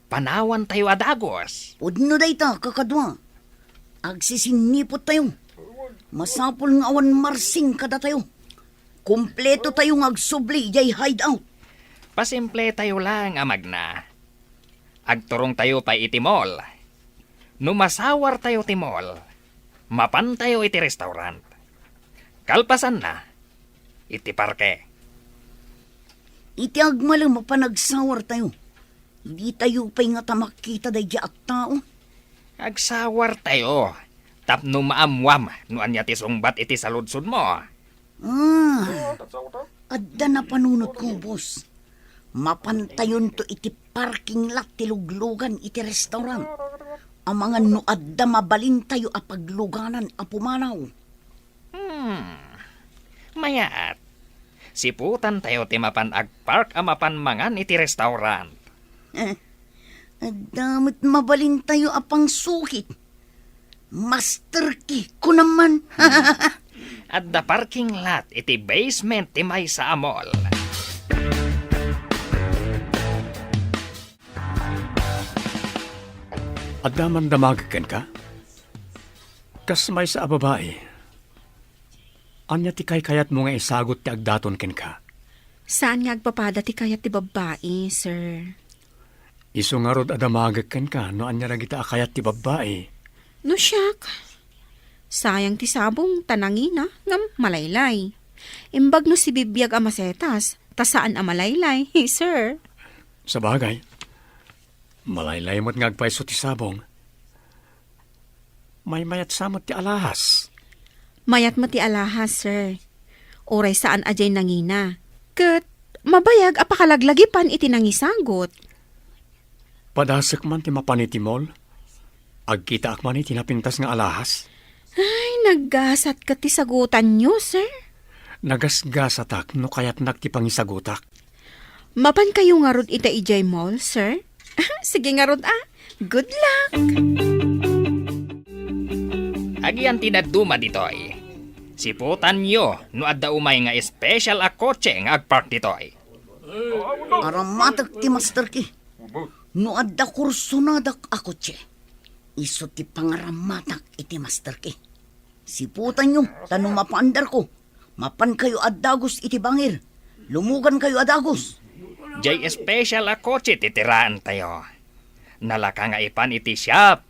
panawantayo a dagus. Pudno dayta, kakadua. Agsisinniput tayo. Masapul nga awan marsing kadatayo. Kompleto tayo nga agsubli idiay hideout. Pasimpletayo laeng a magna. Agturongtayo pay iti mall. No masawartayo ti mall, mapantayo iti restaurant. Kalpasanna, iti parke. Iti agmalem a panagsawartayo, ditayo pay ngata makita daydi a tao. Agsawartayo tapno maammuam no ania ti sungbat iti saludsodmo. Ah, adda napanunotko, boss. Mapantayonto iti parking lot ti luglugan iti restaurant. Amangan no adda mabalintayo a pagluganan a pumanaw. Hmm. Mayat. Siputantayo ti mapan agpark a mapan mangan iti restaurant. Eh, adda met mabalintayo a pangsukit. Master key, kunam man. Adda parking lot iti basement ti maysa a mall. Adda man damagek kenka? Kas maysa a babai, ania ti kaykayatmo nga isagut ti agdaton kenka? Saan nga agpapada ti kayat ti babbai, sir. Isu ngarud a damagek kenka no ania dagita a kayat ti babbai. No siak, sayang ti sabong ta nangina ngem malaylay. Imbag no sibibiag a masetas ta saan a malaylay, sir. Sabagay, malaylay met nga agpayso ti sabong. Maymayat sa met ti alahas. Mayat met ti alahas, sir. Uray saan a diay nangina. Ket mabayag a pakalaglagipan iti nangisagut. Padasek man ti mapan iti mall. Agkitaak man iti napintas nga alahas. Ay, naggasat ket ti sagutanyo, sir. Nagasgasatak no kayatnak ti pangisagutak. Mapankayo ngarud ita idiay mall, sir? Sige ngarud, ah. Good luck! Agian ti dadduma ditoy. Siputanyo no adda umay nga special a kotse nga agpark ditoy. Aramatek ti master key. No adda kursonadak a kotse, isu ti pangaramatak iti master key. Siputanyo, ta no mapaandarko, mapankayo a dagus iti bangir. Lumugankayo a dagus. Jay special a kotse ti tiraentayo. Nalaka nga ipan iti shop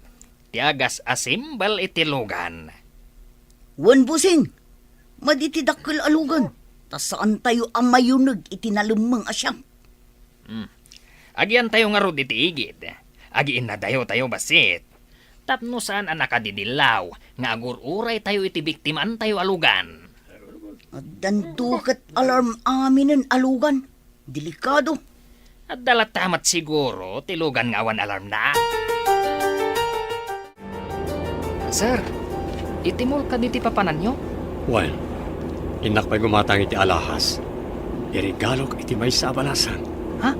ti agas-assemble iti lugan. Wen, bossing, madi ti dakkel a lugan, ta saantayo a mayuneg iti nalemmeng a siak. Hmm. Agiantayo ngarud iti igid. Agiinnadayotayo bassit. Tapno saan a nakadidillaw nga agur-uraytayo iti biktimantayo a lugan. Addanto ket alarm aminen a lugan. Delikado. Adda latta met siguro ti lugan nga awan alarmna. Sir, iti mall kadi ti papananyo? Wen, innak pay gumatang iti alahas. Iregalok iti maysa a balasang. Ha?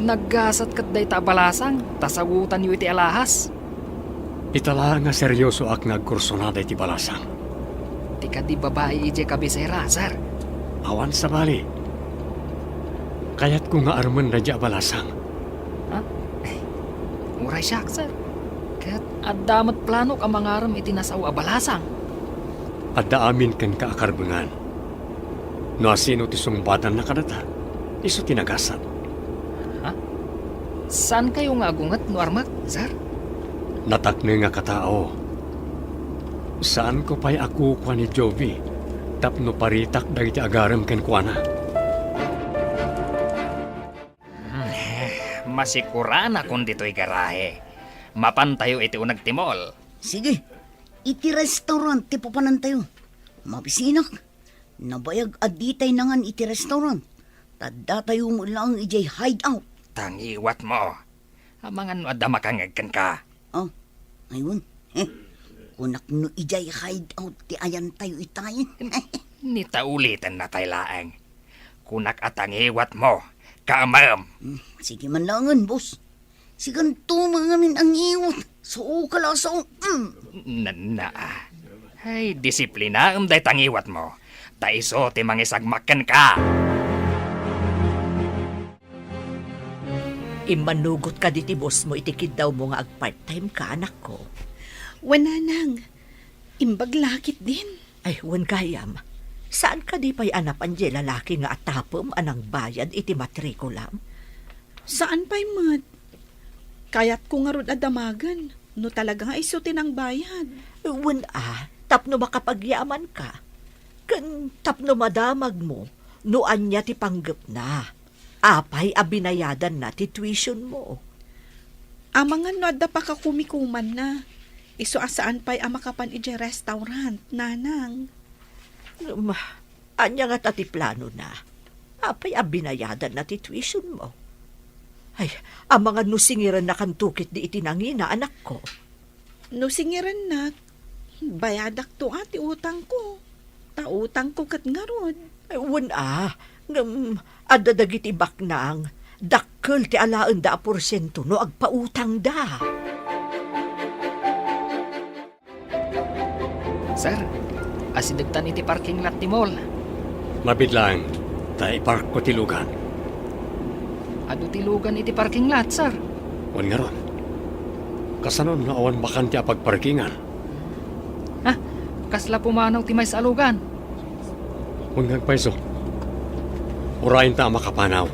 Naggasat ket dayta a balasang, ta sagutanyo iti alahas? Ita laeng nga seriosoak nga agkursunada iti balasang. Ti kadi babai idiay kabisera, sir. Awan sabali. Kayatko nga armen daydiay a balasang. Ha? Uray siak, sir. Ket adda met planok a mangarem iti nasao a balasang. Adda amin kenka a karbengan. No asino ti sungbatanna kadata, isu ti nagasat. Ha? Saankayo nga agunget no armek, sir? Natakneng a katao. Saanko pay a kukua ni Jovi tapno paritak dagiti agarem kenkuana. Hmm, masikuranakon ditoy garahe. Mapantayo iti uneg ti mall. Sige, iti restaurant ti papanantayo. Mabisinak. Nabayag a ditay nangan iti restaurant. Ta datayo met laeng idiay hideout. Tangiwatmo. Amangan no adda makangngeg kenka. Oh, aywan. Eh, kunak no idiay hideout ti ayantayo itayen. Ni ta ulitenna pay laeng. Kunak a tangiwatmo, kaamem. Hmm, sige man laengen, boss. Siganto mangamin a ngiwat. Sao ka lasaw. Mm. Nanna, ah. Ay, disiplinaem dayta ngiwatmo. Ta isu ti mangisagmak kenka. Immanugot kadi ti boss mo iti kiddawmo nga agpart-time ka, anakko? Wen, nanang. Imbag la ketdin. Ay, wen gayam. Saan kadi pay a napan diay lalaki nga atapem a nangbayad iti matrikulam? Saan pay met. Kayatko ngarud a damagen no talaga nga isu ti nangbayad. Wen a, tapno makapagyaman ka. Ken tapno madamagmo no ania ti panggepna. Apay a binayadanna ti tuition mo? Amangan no adda pakakumikumanna. Isu a saan pay a makapan idiay restaurant, nanang. Ma, ania ngata ti planona? Apay a binayadanna ti tuition mo? Ay, amangan no singirennakanto ketdi iti nangina, anakko. No singirennak, bayadakto a ti utangko. Ta utangko ket ngarud. Ay, wen a, ngem adda dagiti baknang, dakkel ti alaenda a porsiento no agpautangda. Sir, asidegtan iti parking lot ti mall. Mabiit laeng, ta iparkko ti lugan. Adu ti lugan iti parking lot, sir. Wen ngarud. Kasano no awan bakante a pagparkingan? Ah, kasla pumanaw ti maysa a lugan. Wen nga agpayso. Urayenta a makapanaw.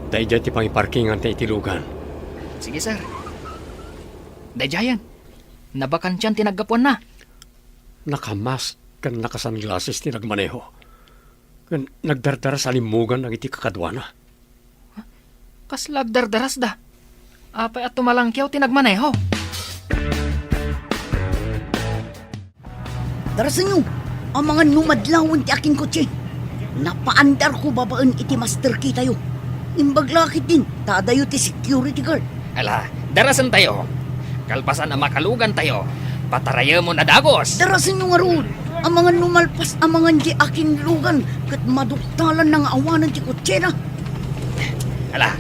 Ta idiay ti pangiparkinganta iti lugan. Sige, sir. Daydiayen. Nabakantian ti naggapuanna. Nakamask ken nakasunglasses ti nagmaneho. Ken nagdardaras a limmugan dagiti kakaduana. Kasla agdardarasda? Apay a tumalangkiaw ti nagmaneho? Darasenyo, amangan no madlawen ti akinkotse. Napaandarko babaen iti master key tayo. Imbag la ketdin, ta adayo ti security guard. Ala, darasentayo. Kalpasan a makalugantayo, patarayemon a dagus. Darasenyo ngarud, amangan no malpas amangan diay akinlugan ket maduktalanna nga awanen ti kotsena. Ala,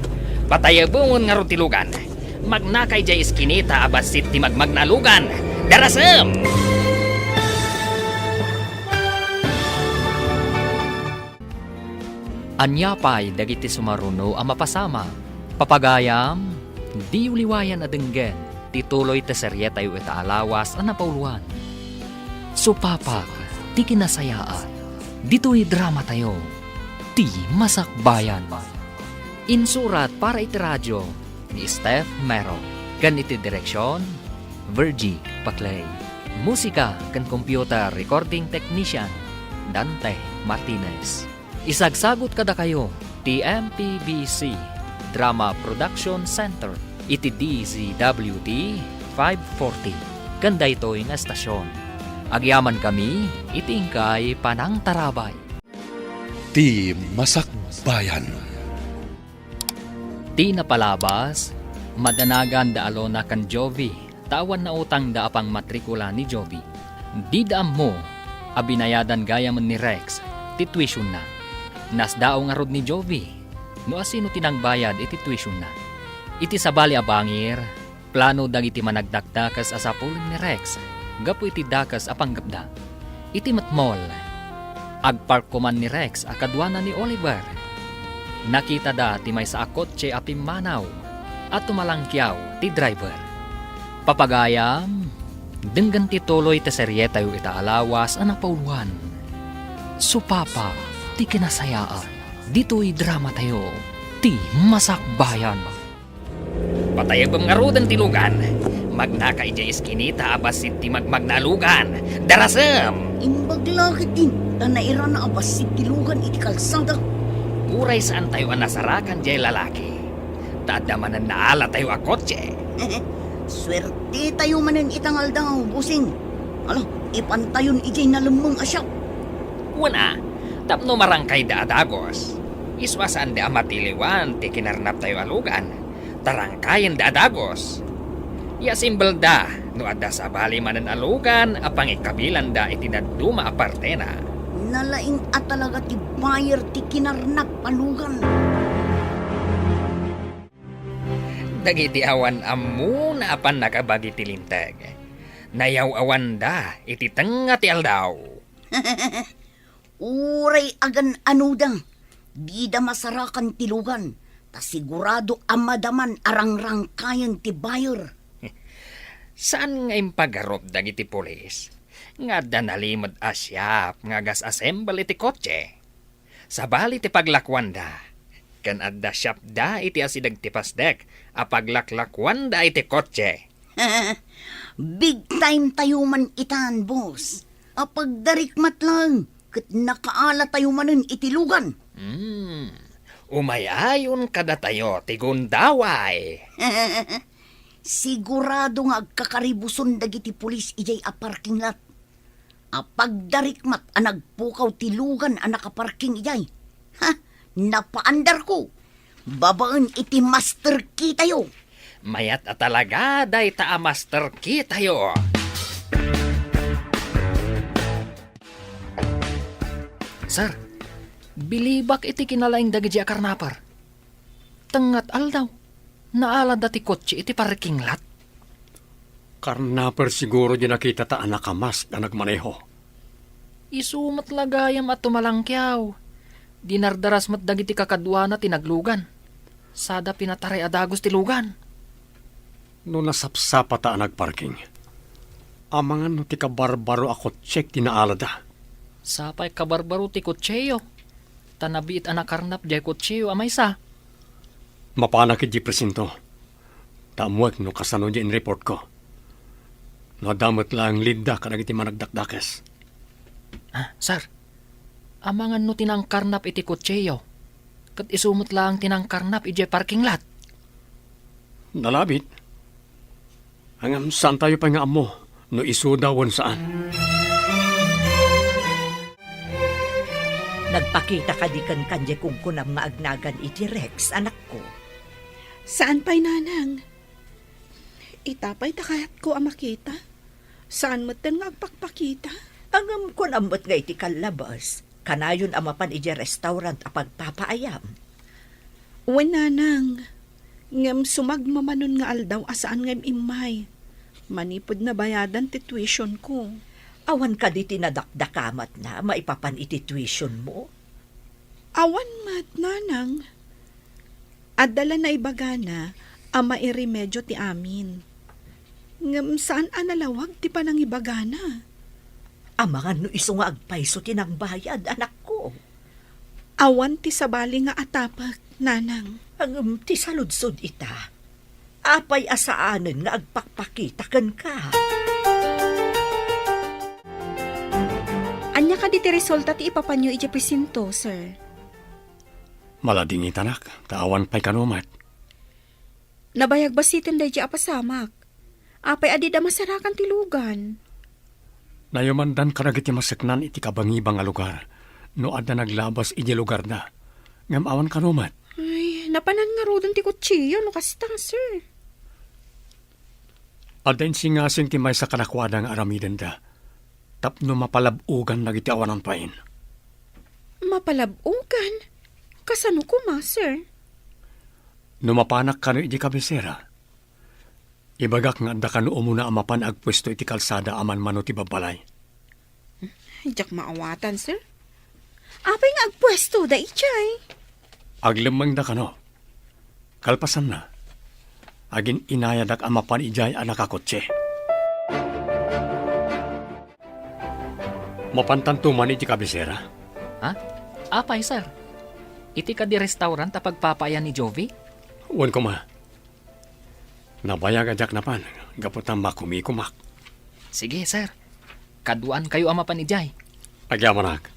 patayemon ngarud ti lugan. Magnaka idiay iskinita a bassit ti magmagna a lugan. Darasem! Ania pay dagiti sumaruno a mapasamak? Papagayam, diyo liwayan a denggen ti tuloy ti serietayo ita a lawas a napauluan. Supapak ti kinasayaat ditoy dramatayo, Ti Masakbayan. Insurat para iti radio ni Steph Mero, ken iti direksion, Virgie Paclay. Musika ken computer recording technician, Dante Martinez. Isagsagut kadakayo ti M P B C Drama Production Center iti D Z W T five forty ken daytoy nga estasion. Agyamankami iti inkay panangtarabay. Ti Masakbayan. Ti napalabas, madanagan da Alona ken Jovi, ta awan nautangda a pangmatrikula ni Jovi. Dida ammo a binayadan gayam ni Rex ti tuitionda. Nasdaaw ngarud ni Jovi no asino ti nangbayad iti tuitionda. Iti sabali a bangir, plano dagiti managdakdakes a sapulen ni Rex gapu iti dakes a panggepda. Iti met mall, agpark koman ni Rex a kaduana ni Oliver. Nakitada ti maysa a kotse a pimmanaw a tumalangkiaw ti driver. Papagayam, denggen ti tuloy ti serietayo ita a lawas a napauluan. Supapa ti kinasayaan. Ditoy dramatayo, ti Masakbayan. Patayabem ngaruden ti lugan. Magnaka idiay iskinita a bassit ti magmagna a lugan. Darasem! Imbag la ketdin, ta nairana a bassit ti lugan iti kalsada. Uray saantayo a nasarakan diay lalaki, ta adda manen naalatayo a kotse. Suertetayo manen ita nga aldaw, bossing. Ala, ipantayon idiay nalemmeng a shop. Wen a, tapno marangkayda a dagus. Isu a saanda a matiliwan ti kinarnaptayo a lugan. Tarangkayenda a dagus. Yasimbelda no adda sabali manen a lugan a pangikabilanda iti dadduma a partena. Nalaing a talaga ti buyer ti kinarnap a lugan. Dagiti awan ammona a pannakabagi ti linteg, nayaw-awanda iti tengnga ti aldaw. Uray agan-anoda, dida masarakan ti lugan, ta sigurado a madaman a rangrangkayen ti buyer. Saan nga impagarup dagiti pulis nga adda nalimed a shop nga gas-assemble iti kotse. Sabali ti paglakuanda, ken adda shopda iti asideg ti pasdek a paglaklakuanda iti kotse. Big time tayo man itan, boss. Apagdarikmat lang, ket nakaala tayo manen iti lugan. Hmm, umay-ayon kadatayo ti gundaway. Sigurado nga agkakaribuson dagiti pulis idiay a parking lot. Apagdarikmat a nagpukaw ti lugan a nakaparking idiay. Ha? Napaandarko. Babaen iti master key tayo. Mayat a talaga dayta a master key tayo. Sir, bilibak iti kinalaing dagiti a karnaper. Tengnga ti aldaw, naalada ti kotse iti parking lot. Karnaper siguro di nakitata a nakamask a nagmaneho. Isu met la gayam a tumalangkiaw. Dinardaras met dagiti kakaduana ti naglugan. Sada pinataray a dagus ti lugan. No nasapsapata a nagparking, amangan no ti kabarbaro a kotsek ti naalada. Sapay kabarbaro ti kotseyo, ta nabiit a nakarnap diay kotseyo a maysa. Mapanak idiay presinto, ta ammoek no kasano diay inreportko. No adda met laeng leadda kadagiti managdakdakes. Ah, sir, amangan no ti nangkarnap iti kotseyo, ket isu met laeng ti nangkarnap idiay parking lot. Nalabit. Ngem saantayo pay nga ammo no isuda wen saan. Nagpakita kadi kenka diay kunkunam nga agnagan iti Rex, anakko? Saan pay, nanang. Ita pay ta kayatko a makita. Saan metten nga agpakpakita? Ngem kunam met nga iti kallabas, kanayon a mapan idiay restaurant a pagpapaayam. Wen, nanang. Ngem sumagmamanon nga aldaw a saan nga im-immay. Manipud nabayadan ti tuitionko. Awan kadi ti nadakdakamatna maipapan iti tuitionmo? Awan met, nanang. Adda la naibagana a mairemedio ti amin. Ngem saan a nalawag ti panangibagana. Amangan no isu nga agpayso ti nangbayad, anakko. Awan ti sabali nga atapek, nanang. Ngem ti saludsod ita, apay a saanen nga agpakpakita kenka? Ania kadi Ti resulta ti ipapanyo idiay presinto, sir? Maladingitanak, ta awan pay kano met. Nabayag bassiten daydi a pasamak. Apay a dida masarakan ti lugan? Nayumandan kadagiti maseknan iti kabangibang a lugar no adda naglabas idiay lugarda. Ngem awan kano met. Ay, napanan ngaruden ti kutsiyo no kasta, sir. Adda insingasing ti maysa kadakuada nga aramidenda tapno mapalab-ogan dagiti awanan pain. Mapalab-ogan? Kasano koma, sir? No mapanak kano iti kabisera, ibagak nga adda kano umuna a mapan agpuesto iti kalsada a manmano ti babbalay. Diak maawatan, sir. Apay nga agpuestoda idiay? Aglemmengda kano. Kalpasanna, agin-inayadak a mapan idiay a nakakotse. Mapantanto man iti kabisera? Ha? Apay, sir? Iti kadi restaurant a pagpapaayan ni Jovi? Wen koma. Nabayag a diak napan, gapu ta makumikumak. Sige, sir. Kaduaankayo a mapan idiay. Agyamanak.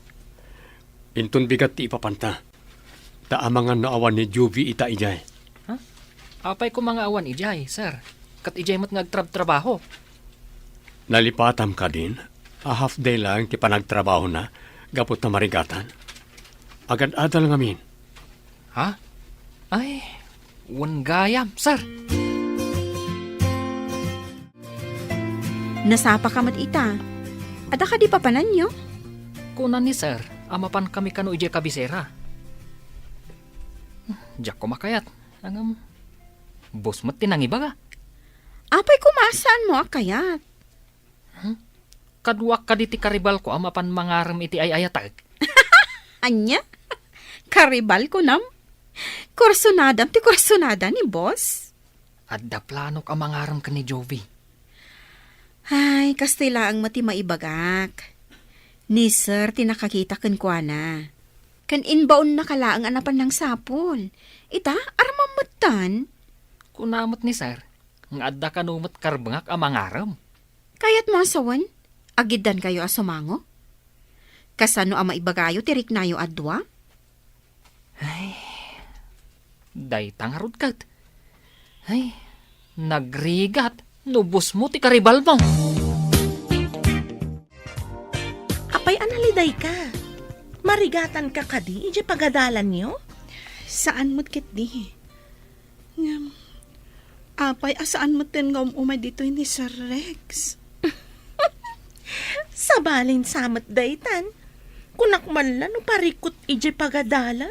Inton bigat ti ipapanta. Ta amangan no awan ni Juvie ita idiay. Ha? Apay koma nga awan idiay, sir? Ket idiay met nga agtrabtrabaho. Nalipatam kadin a half day laeng ti panagtrabahona gapu ta marigatan. Agad-adal ngamin. Ha? Ay, wen gayam, sir. Nasapaka met ita. Adda kadi papananyo? Kuna ni sir a mapankami kano idiay kabisera. Diak koma kayat. Ngem, bus met ti nangibaga. Apay koma a saanmo a kayat? Hmm? Kaduak kadi ti karibalko a mapan mangarem iti ay-ayatek. Ania? Karibal kunam? Kursunadam ti kursunada ni boss? Adda planok a mangarem ken ni Jovi. Ay, kastoy laeng met ti maibagak. Ni sir ti nakakita kenkuana. Ken imbaonnaka laeng a napan nangsapul. Ita, aramam metten. Kuna met ni sir nga adda kano met karbengak a mangarem. Kayatmo a sawen, agiddankayo a sumango? Kasano a maibagayo ti riknayo a dua? Ay, dayta ngarud ket. Ay, nagrigat no busmo ti karibalmo. Apay a nalidayka? Marigatanka kadi idiay pagadalanyo? Saan met ketdi. Ngem, apay a saan metten nga um-umay ditoy ni Sir Rex? Sabalin sa met daytan. Kunak man la no parikut idiay pagadalan.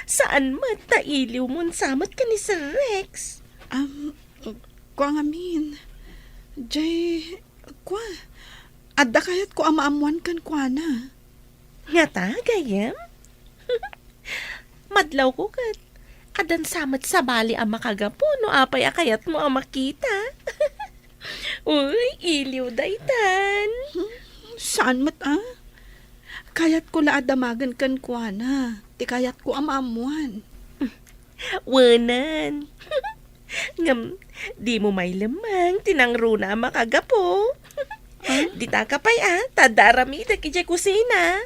Saan met ta iliwmon sa met ken ni Sir Rex. Am, kua ngamin. Jay, kua, adda kayatko a maammoan kenkuana. Ngata, gayyem? Madlawko ket addan sa met sabali a makagapu no apay a kayatmo a makita. Uy, iliw daytan. Hmm, saan met a? Kayatko la a damagen kenkuana ti kayatko a maammoan. Wenen. Ngem, dimo mailemmeng ti nangruna a makagapu. Ah? Ditaka pay a, ta adda aramidek idiay kusina.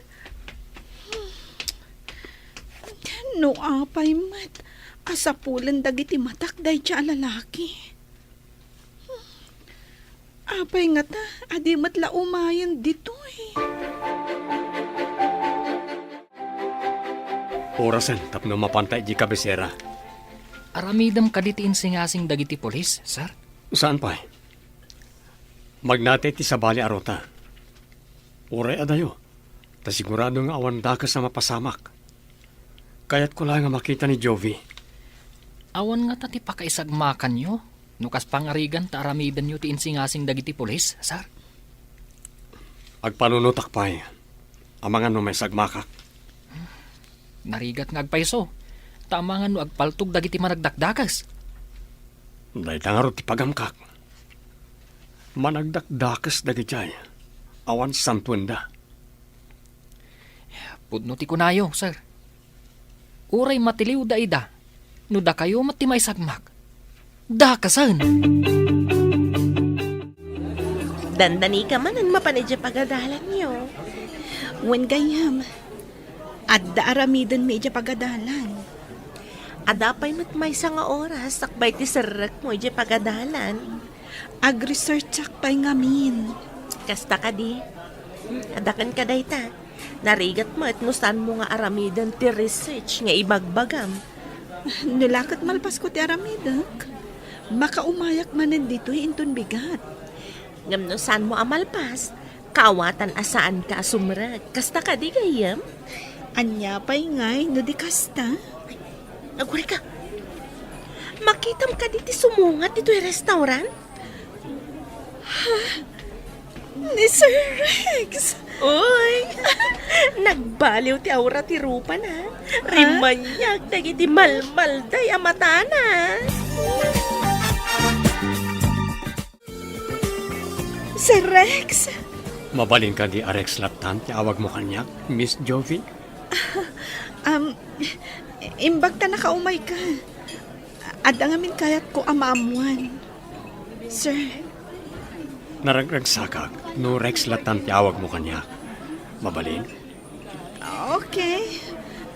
No apay met, a sapulen dagiti matak daydi a lalaki. Apay ngata a di met la umayen ditoy? Orasen tapno mapanta idiay kabisera. Aramidem kadi ti insingasing dagiti pulis, sir? Saan pay? Magnatay ti sabali a ruta. Uray adayo, ta sigurado nga awan dakes a mapasamak. Kayatko laeng a makita ni Jovi. Awan ngata ti pakaisagmakanyo no kas pangarigan ta aramidenyo ti insingasing dagiti pulis, sir? Agpanunotak pay, amangan no maisagmakak. Narigat nga agpayso, ta amangan no agpaltog dagiti managdakdakes. Dayta ngarud ti pagamkak. Managdakdakes dagijay, awan santuenda. Pudno ti kunayo, sir. Uray matiliwda ida, no dakayo met ti maisagmak, dakesen. Dandanika manen mapan idiay pagadalanyo. Wen gayam, adda aramidenmi idiay pagadalan. Adda pay met maysa nga oras sakbay ti serrekmo idiay pagadalan. Agresearchak pay ngamin. Kasta kadi? Adda kenka dayta. Narigat met no saanmo nga aramiden ti research nga ibagbagam. No la ket malpasko ti aramidek, makaumayak manen ditoy inton bigat. Ngem no saanmo a malpas, kaawatan a saanka a sumrek. Kasta kadi gayam? Ania pay ngay no di kasta? Agurayka. Makitam kadi ti sumungat ditoy restaurant? Ha? Ni Sir Rex? Uy! Nagbaliw ti aura ti rupana. Rimaniag dagiti malmalday a matana. Sir Rex? Mabalin kadi a Rex lattan ti awagmo kaniak, Miss Jovi? Um, imbag ta nakaumayka. Adda ngamin kayatko a maammuan, sir. Naragragsakak no Rex lattan ti awagmo kaniak. Mabalin? Okay.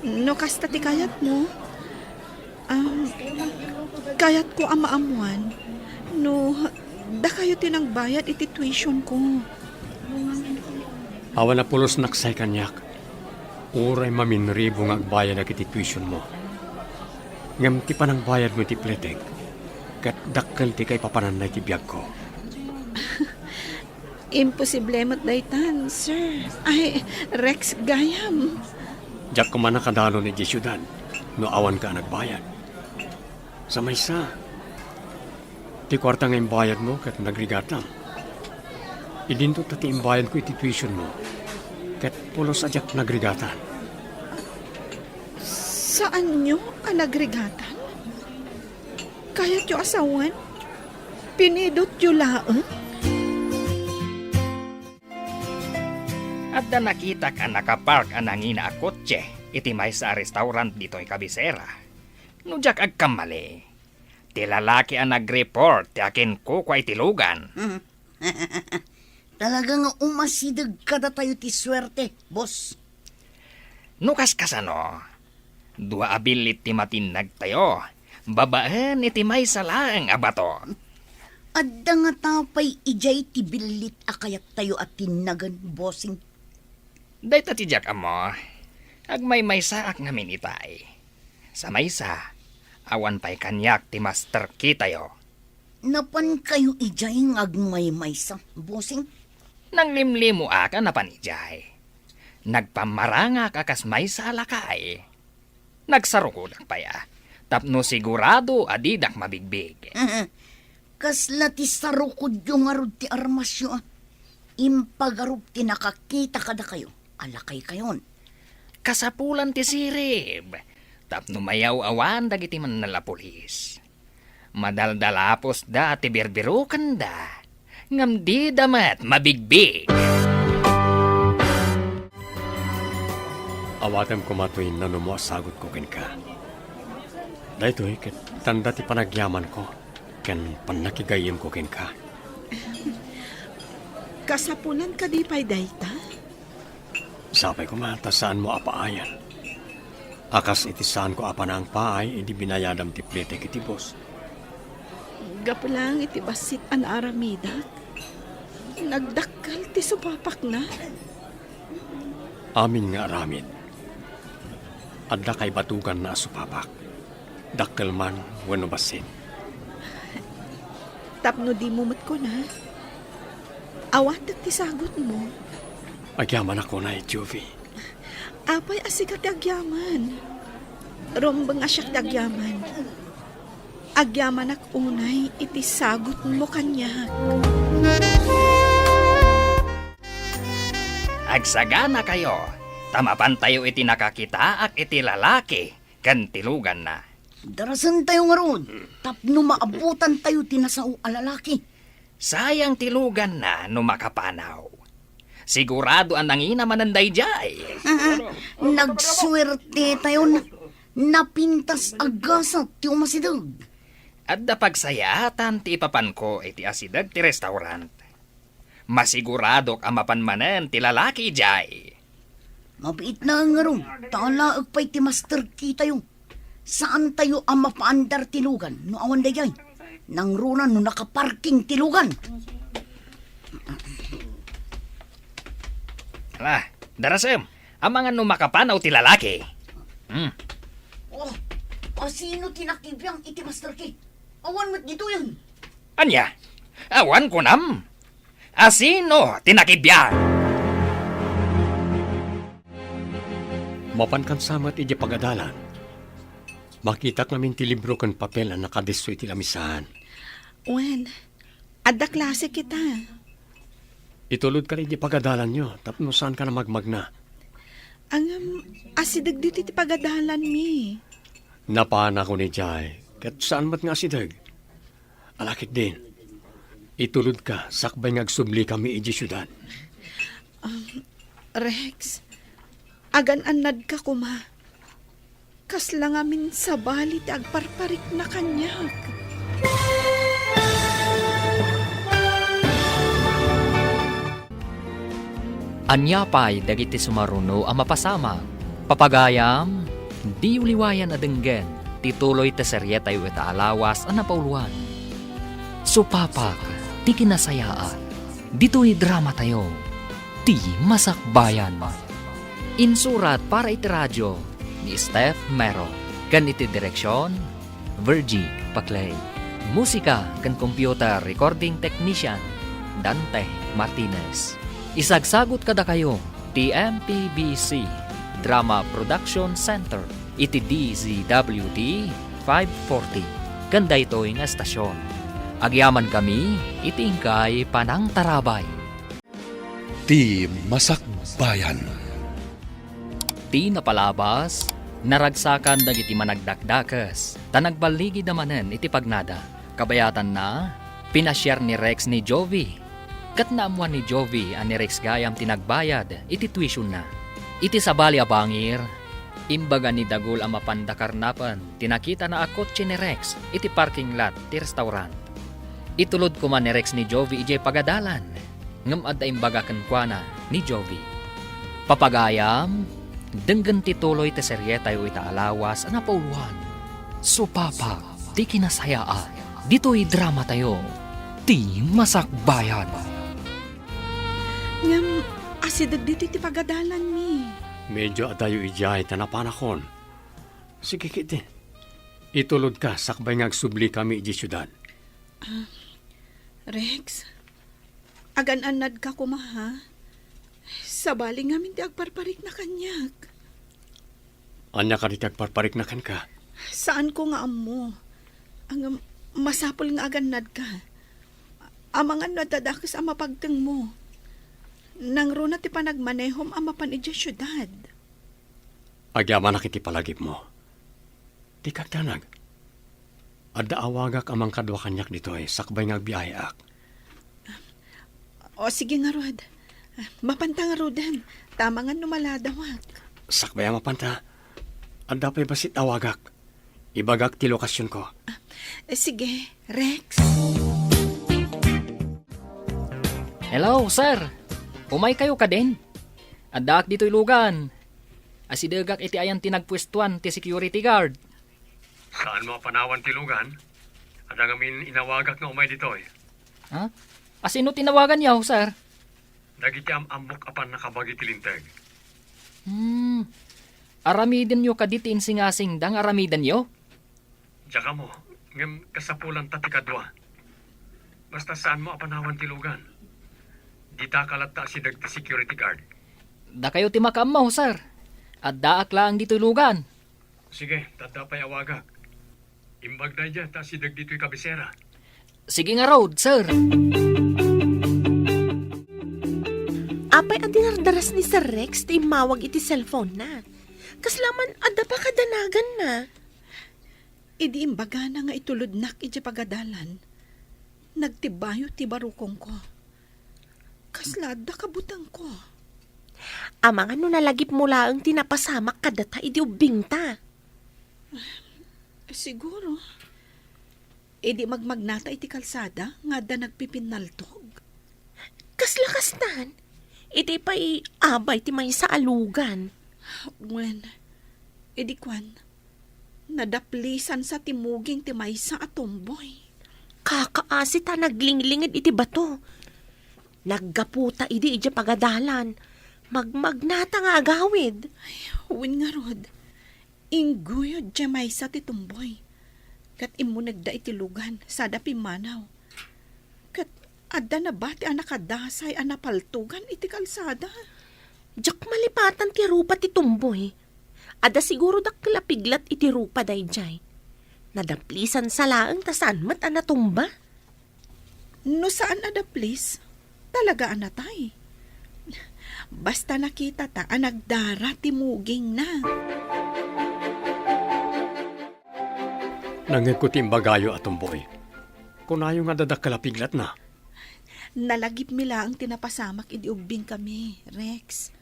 No kasta ti kayatmo. Um, kayatko a maammuan no dakayo ti nangbayad iti tuition ko. Awan a pulosnak say kaniak. Uray maminribo nga agbayadak iti tuitionmo. Ngem ti panangbayadmo iti pletek, ket dakkel ti kaipapananna iti biagko. Imposible met daytan, sir. Ay, Rex gayam. Diak koma nakadalon idiay siudad no awanka a nagbayad. Sa maysa, ti kuarta nga imbayadmo ket nagrigatam. Idinto ta ti imbayadko iti tuitionmo, ket pulos a diak nagrigatan. Saanyo a nagrigatan? Kayatyo a sawen? Pinidotyo laeng? Adda nakitak a nakapark a nangina a kotse iti maysa a restaurant ditoy kabisera. No diak agkammali, ti lalaki a nag-report ti akinkukua iti lugan. Mhm. Talaga nga umasideg kadatayo ti suerte, boss. No kaskasano, dua a billit ti matinnagtayo, babaen iti maysa laeng a bato. Adda ngata pay idiay ti billit a kayattayo a tinnagen, bossing? Dayta ti diak ammo. Agmaymaysaak ngamin itay. Sa maysa, awan pay kaniak ti master key tayo. Napankayo idiay nga agmaymaysa, bossing? Nanglimlimoak a napan idiay. Nagpammarangak a kas maysa a lakay. Nagsarukodak pay a, tapno sigurado a didak mabigbig. Kasla ti sarukodyo ngarud ti armasyo a. Impagarup ti nakakita kadakayo a lakaykayon. Kasapulan ti sirib, tapno mayaw-awan dagiti mannalapulis. Madaldalapusda ti birbirukenda, ngem dida met mabigbig. Awatem koma toy nanumo a sagutko kenka. Daytoy ket tanda ti panagyamanko ken pannakigayyemko kenka. Kasapulan kadi pay dayta? Sapay koma ta saanmo a paayan. A kas iti saanko a panaangpaay idi binayadam ti pletek iti boss. Gapu laeng iti bassit a naaramidak, nagdakkel ti supapakna. Amin nga aramid, adda kaibatuganna a supapak. Dakkel man wenno bassit. Tapno dimo met kuna, awatek ti sagutmo. Agyamanak unay, Jovi. Apay a sika ti agyaman? Rumbeng a siak ti agyaman. Agyamanak unay iti sagutmo kaniak. Agsaganakayo, ta mapantayo iti nakakitaak iti lalaki ken ti luganna. Darasentayo ngarud tapno maabutantayo ti nasao a lalaki. Sayang ti luganna no makapanaw. Sigurado a nangina manen daydiay. Nagsuertetayon. Napintas a gasat ti umasideg. Adda pagsayaatan ti ipapanko iti asideg ti restaurant. Masiguradok a mapan manen ti lalaki idiay. Mabiit na ngarud, ta alaek pay ti master key tayo. Saan tayo a mapaandar ti lugan no awan daydiay? Nangruna no nakaparking ti lugan. Ala, darasem, amangan no makapanaw ti lalaki. Hmm. Oh, asino ti nakibiang iti master key? Awan met ditoyen. Ania? Awan kunam? Asino ti nakibiang? Mapan kansa met iti pagadalan. Makitak ngamin ti libro ken papel a nakadisso iti lamisaan. Wen, adda klase kita. Itulodka iti pagadalanyo tapno saanka a magmagna. Ngem, asideg ditoy ti pagadalanmi. Napaanakon idiay, ket saan met nga asideg. Ala ketdin, itulodka sakbay nga agsublikami idiay siudad. Um, Rex, agan-annadka koma. Kasla ngamin sabali ti agparparikna kaniak. Ania pay dagiti sumaruno a mapasamak? Papagayam, diyo liwayan a denggen ti tuloy ti serietayo ita a lawas a napauloan. Supapak ti kinasayaat ditoy dramatayo, Ti Masakbayan. Insurat para iti radio ni Steph Mero, ken iti direksion, Virgie Paclay. Musika ken computer recording technician, Dante Martinez. Isagsagut kadakayo ti M P B C Drama Production Center iti D Z W T five forty ken daytoy nga estasion. Agyamankami iti inkay panangtarabay. Ti Masakbayan. Ti napalabas, naragsakan dagiti managdakdakes, ta nagballigida manen iti pagnada. Kabayatanna, pinasiar ni Rex ni Jovi, ket naammuan ni Jovi a ni Rex gayam ti nagbayad iti tuitionda. Iti sabali a bangir, imbaga ni Dagul a mapanda karnapen ti nakitana a kotse ni Rex iti parking lot ti restaurant. Itulod koma ni Rex ni Jovi idiay pagadalan, ngem adda imbaga kenkuana ni Jovi. Papagayam, denggen ti tuloy ti serietayo ita a lawas a napauloan. Supapak ti kinasayaat ditoy dramatayo, Ti Masakbayan. Ngem, asideg ditoy ti pagadalanmi. Medyo adayo idiay ta napanakon. Sige, ketdi. Itulodka sakbay nga agsublikami idiay siudad. Ah, Rex, agan-annadka koma, ha? Sabali ngamin ti agparparikna kaniak. Ania kadi ti agparparikna kenka? Saanko nga ammo. Ngem, masapul nga agannadka. Amangan no adda dakes a mapagtengmo. Nangruna ti panagmanehom a mapan idiay siudad. Agyamanak iti palagipmo. Dika agdanag. Adda awagak a mangkadua kaniak ditoy sakbay nga agbiaheak. O, sige ngarud. Mapanta ngaruden, ta amangan no maladawak. Sakbay a mapanta, adda pay bassit awagak. Ibagak ti lokasionko. Eh, sige, Rex. Hello, sir. Umaykayo kadin? Addaak ditoy lugan. Asidegak iti ayan ti nagpuestuan ti security guard. Saanmo a panawan ti lugan? Adda ngamin inawagak nga umay ditoy. Ha? Asino ti inawaganyo, sir? Dagiti am-ammok a pannakabagi ti linteg. Hmm. Aramidenyo kadi ti insingasingda nga aramidenyo? Diak ammo, ngem kasapulanta ti kadua. Basta saanmo a panawan ti lugan. Ditaka latta asideg ti security guard. Dakayo ti makaammo, sir. Addaak laeng ditoy lugan. Sige, ta adda pay awagak. Imbag daydiay ta asideg ditoy kabisera. Sige ngarud, sir. Apay a dinardaras ni Sir Rex ti immawag iti cellphone-na? Kasla man adda pakadanaganna. Idi imbagana nga itulodnak idiay pagadalan, nagtibbayo ti barukongko. Kasla adda kabutengko. Amangan no nalagipmo laeng ti napasamak kadata idi ubbingta. Siguro. Idi magmagnata iti kalsada nga adda nagpipinnaltog. Kasla kastan, iti pay abay ti maysa a lugan. Wen, idi kuan, nadaplisansa ti muging ti maysa a tomboy. Kakaasi ta naglinglinged iti bato. Naggaputa idi idiay pagadalan. Magmagnata nga agawid. Ay, wen ngarud, ingguyod diay maysa ti tomboy. Ket immunegda iti lugan, sada pimmanaw. Ket adda nabati a nakadasay a napaltogan iti kalsada. Diak malipatan ti rupa ti tomboy. Adda siguro dakkel a piglat iti rupa daydiay. Nadaplisansa laeng ta saan met a natumba. No saan a daplis, talaga a natay. Basta nakitata a nagdara ti mugingna. Nangngegko ti imbagayo a tomboy. Kunayo nga adda dakkel a piglatna. Nalagipmi laeng ti napasamak idi ubbingkami, Rex.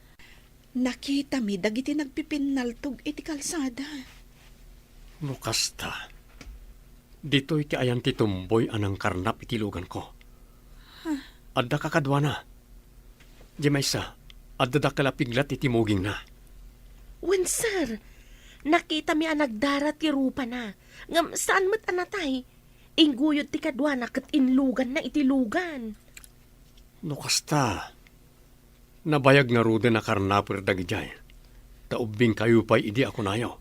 Nakitami dagiti nagpipinnaltog iti kalsada. No kasta, ditoy ti ayan ti tomboy a nangkarnap iti luganko. Adda kakaduana. Diay maysa, adda dakkel a piglat iti mugingna. Wen, sir. Nakitami a nagdara ti rupana. Ngem saan met a natay. Ingguyod ti kaduana ket inluganna iti lugan. No kasta, nabayag ngaruden a karnaper dagidiay, ta ubbingkayo pay idi a kunayo.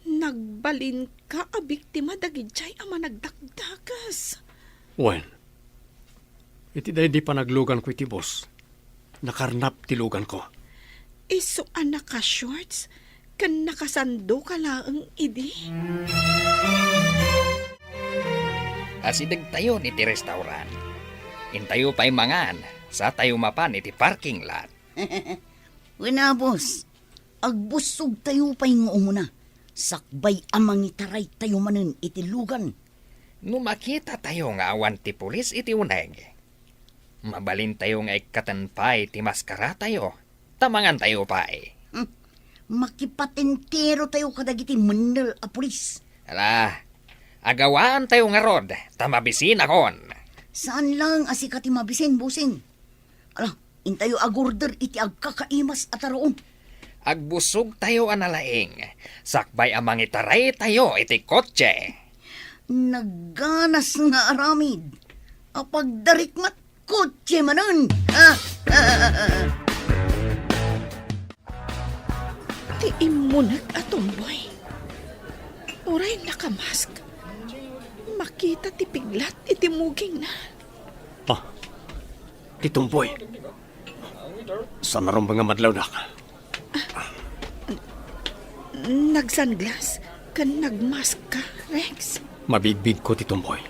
Nagbalinka a biktima dagidiay a managdakdakes. Wen, iti daydi panagluganko iti bus, nakarnap ti luganko. Isu a naka-shorts ken nakasandoka laeng idi? Asidegtayon iti restaurant. Intayo pay mangan, satayo mapan iti parking lot. Wen a, boss, agbussogtayo pay nga umuna, sakbay a mangitaraytayo manen iti lugan. No makitatayo nga awan ti pulis iti uneg, mabalintayo nga ikkaten pay ti maskaratayo, ta mangantayo pay. Hmm. Makipatenterotayo kadagiti mennel a pulis. Ala, agawaantayo ngarud, ta mabisinakon. Saan laeng a sika ti mabisin, bossing. Ala, intayo agorder iti agkakaimas a taraon. Agbussogtayo a nalaing, sakbay a mangitaraytayo iti kotse. Nagganas nga aramid. Apagdarikmat kotse manen. Ah, ah, ah, ah. Ti immuneg a tomboy. Uray nakamask. Makita ti piglat iti mugingna. Ah, ti tomboy. Saan a rumbeng a madlawnak. Nagsunglass ken nagmask ka, Rex? Mabigbigko ti tomboy.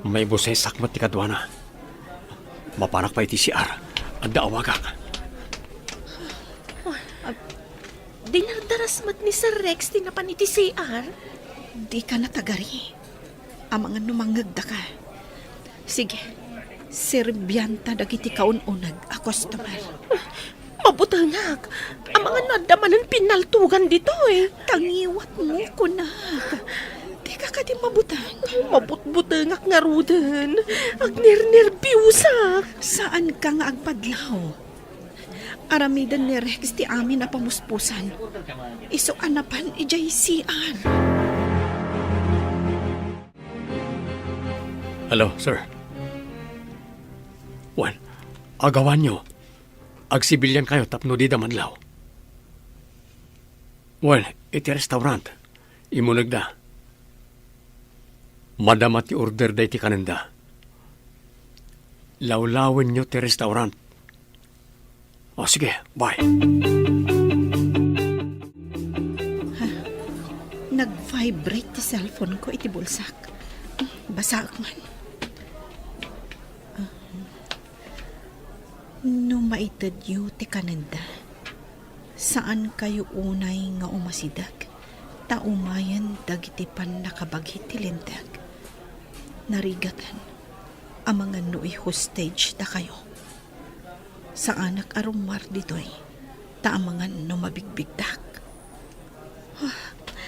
Maibusesak met ti kaduana. Mapanak pay iti C R. Adda awagak. Dinardaras met ni Sir Rex ti napan iti C R? Dika natagari. Amangan no mangngegdaka. Sige, serbianta dagiti kaun-uneg a customer. Mabutengak. Amangan no adda manen pinnaltogan ditoy. Tangiwatmo, kunak. Dika kadi mabuteng? Mabutbutengak ngaruden. Agnernerbiusak. Saanka nga agpadlaw. Aramiden ni Rex ti amin a pamuspusan. Isu a napan idiay C R. Hello, sir. Wen, agawanyo. Agsibiliankayo tapno dida madlaw. Wen, iti restaurant. Immunegda. Madama ti order daydi kanenda. Lawlawenyo ti restaurant. O, sige, bye. Ha? Nag-vibrate ti cellphone ko iti bulsak. Basaek man. No maitedyo ti kanenda, saankayo unay nga umasideg, ta umayen dagiti pannakabagi ti Linteg. Narigaten, amangan no i-hostage dakayo. Saanak a rummuar ditoy, ta amangan no mabigbigdak.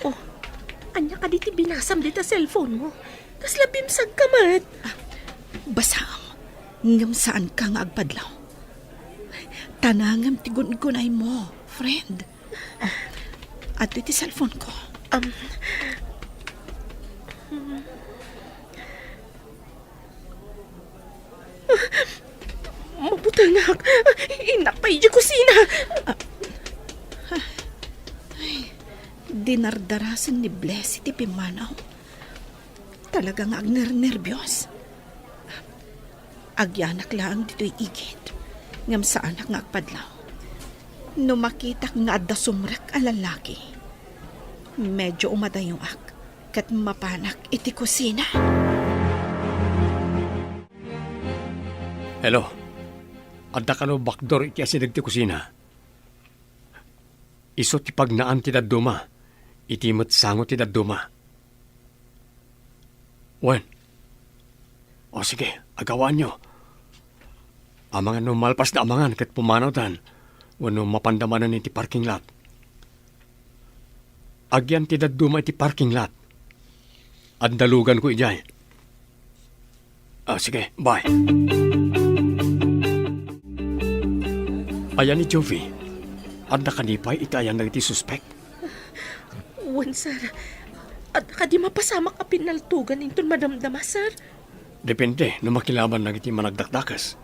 Oh, ania kadi ti binasam dita cellphone mo? Kasla bimsag ka met. Ah, basaam, ngem saanka nga agpadlaw. Tanangem ti gun-unay mo. friend. Oh, adtoy ti cellphone ko. Um, Mabutengak. Innak pay idiay kusina. Ah, ay, dinardarasen ni Blessy ti pimmanaw. Talaga nga agnernerbios. Agyanak laeng ditoy igid, ngem saanak nga agpadlaw. No makitak nga adda sumrek a lalaki, medyo umadayoak ket mapanak iti kusina. Hello. Adda kano backdoor iti asideg ti kusina? Isu ti pagnaan ti dadduma, iti met sango ti dadduma. Wen. O sige, agawaanyo. Amangan no malpasda a mangan ket pumanawdan, wenno mapanda manen iti parking lot. Agyan ti dadduma iti parking lot. Adda luganko idiay. Ah, sige, bye. Ayan ni Jovi. Adda kadi pay iti ayan dagiti suspek? Wen, sir. Adda kadi mapasamak a pinnaltogan inton madamdama, sir? Depende no makilaban dagiti managdakdakes.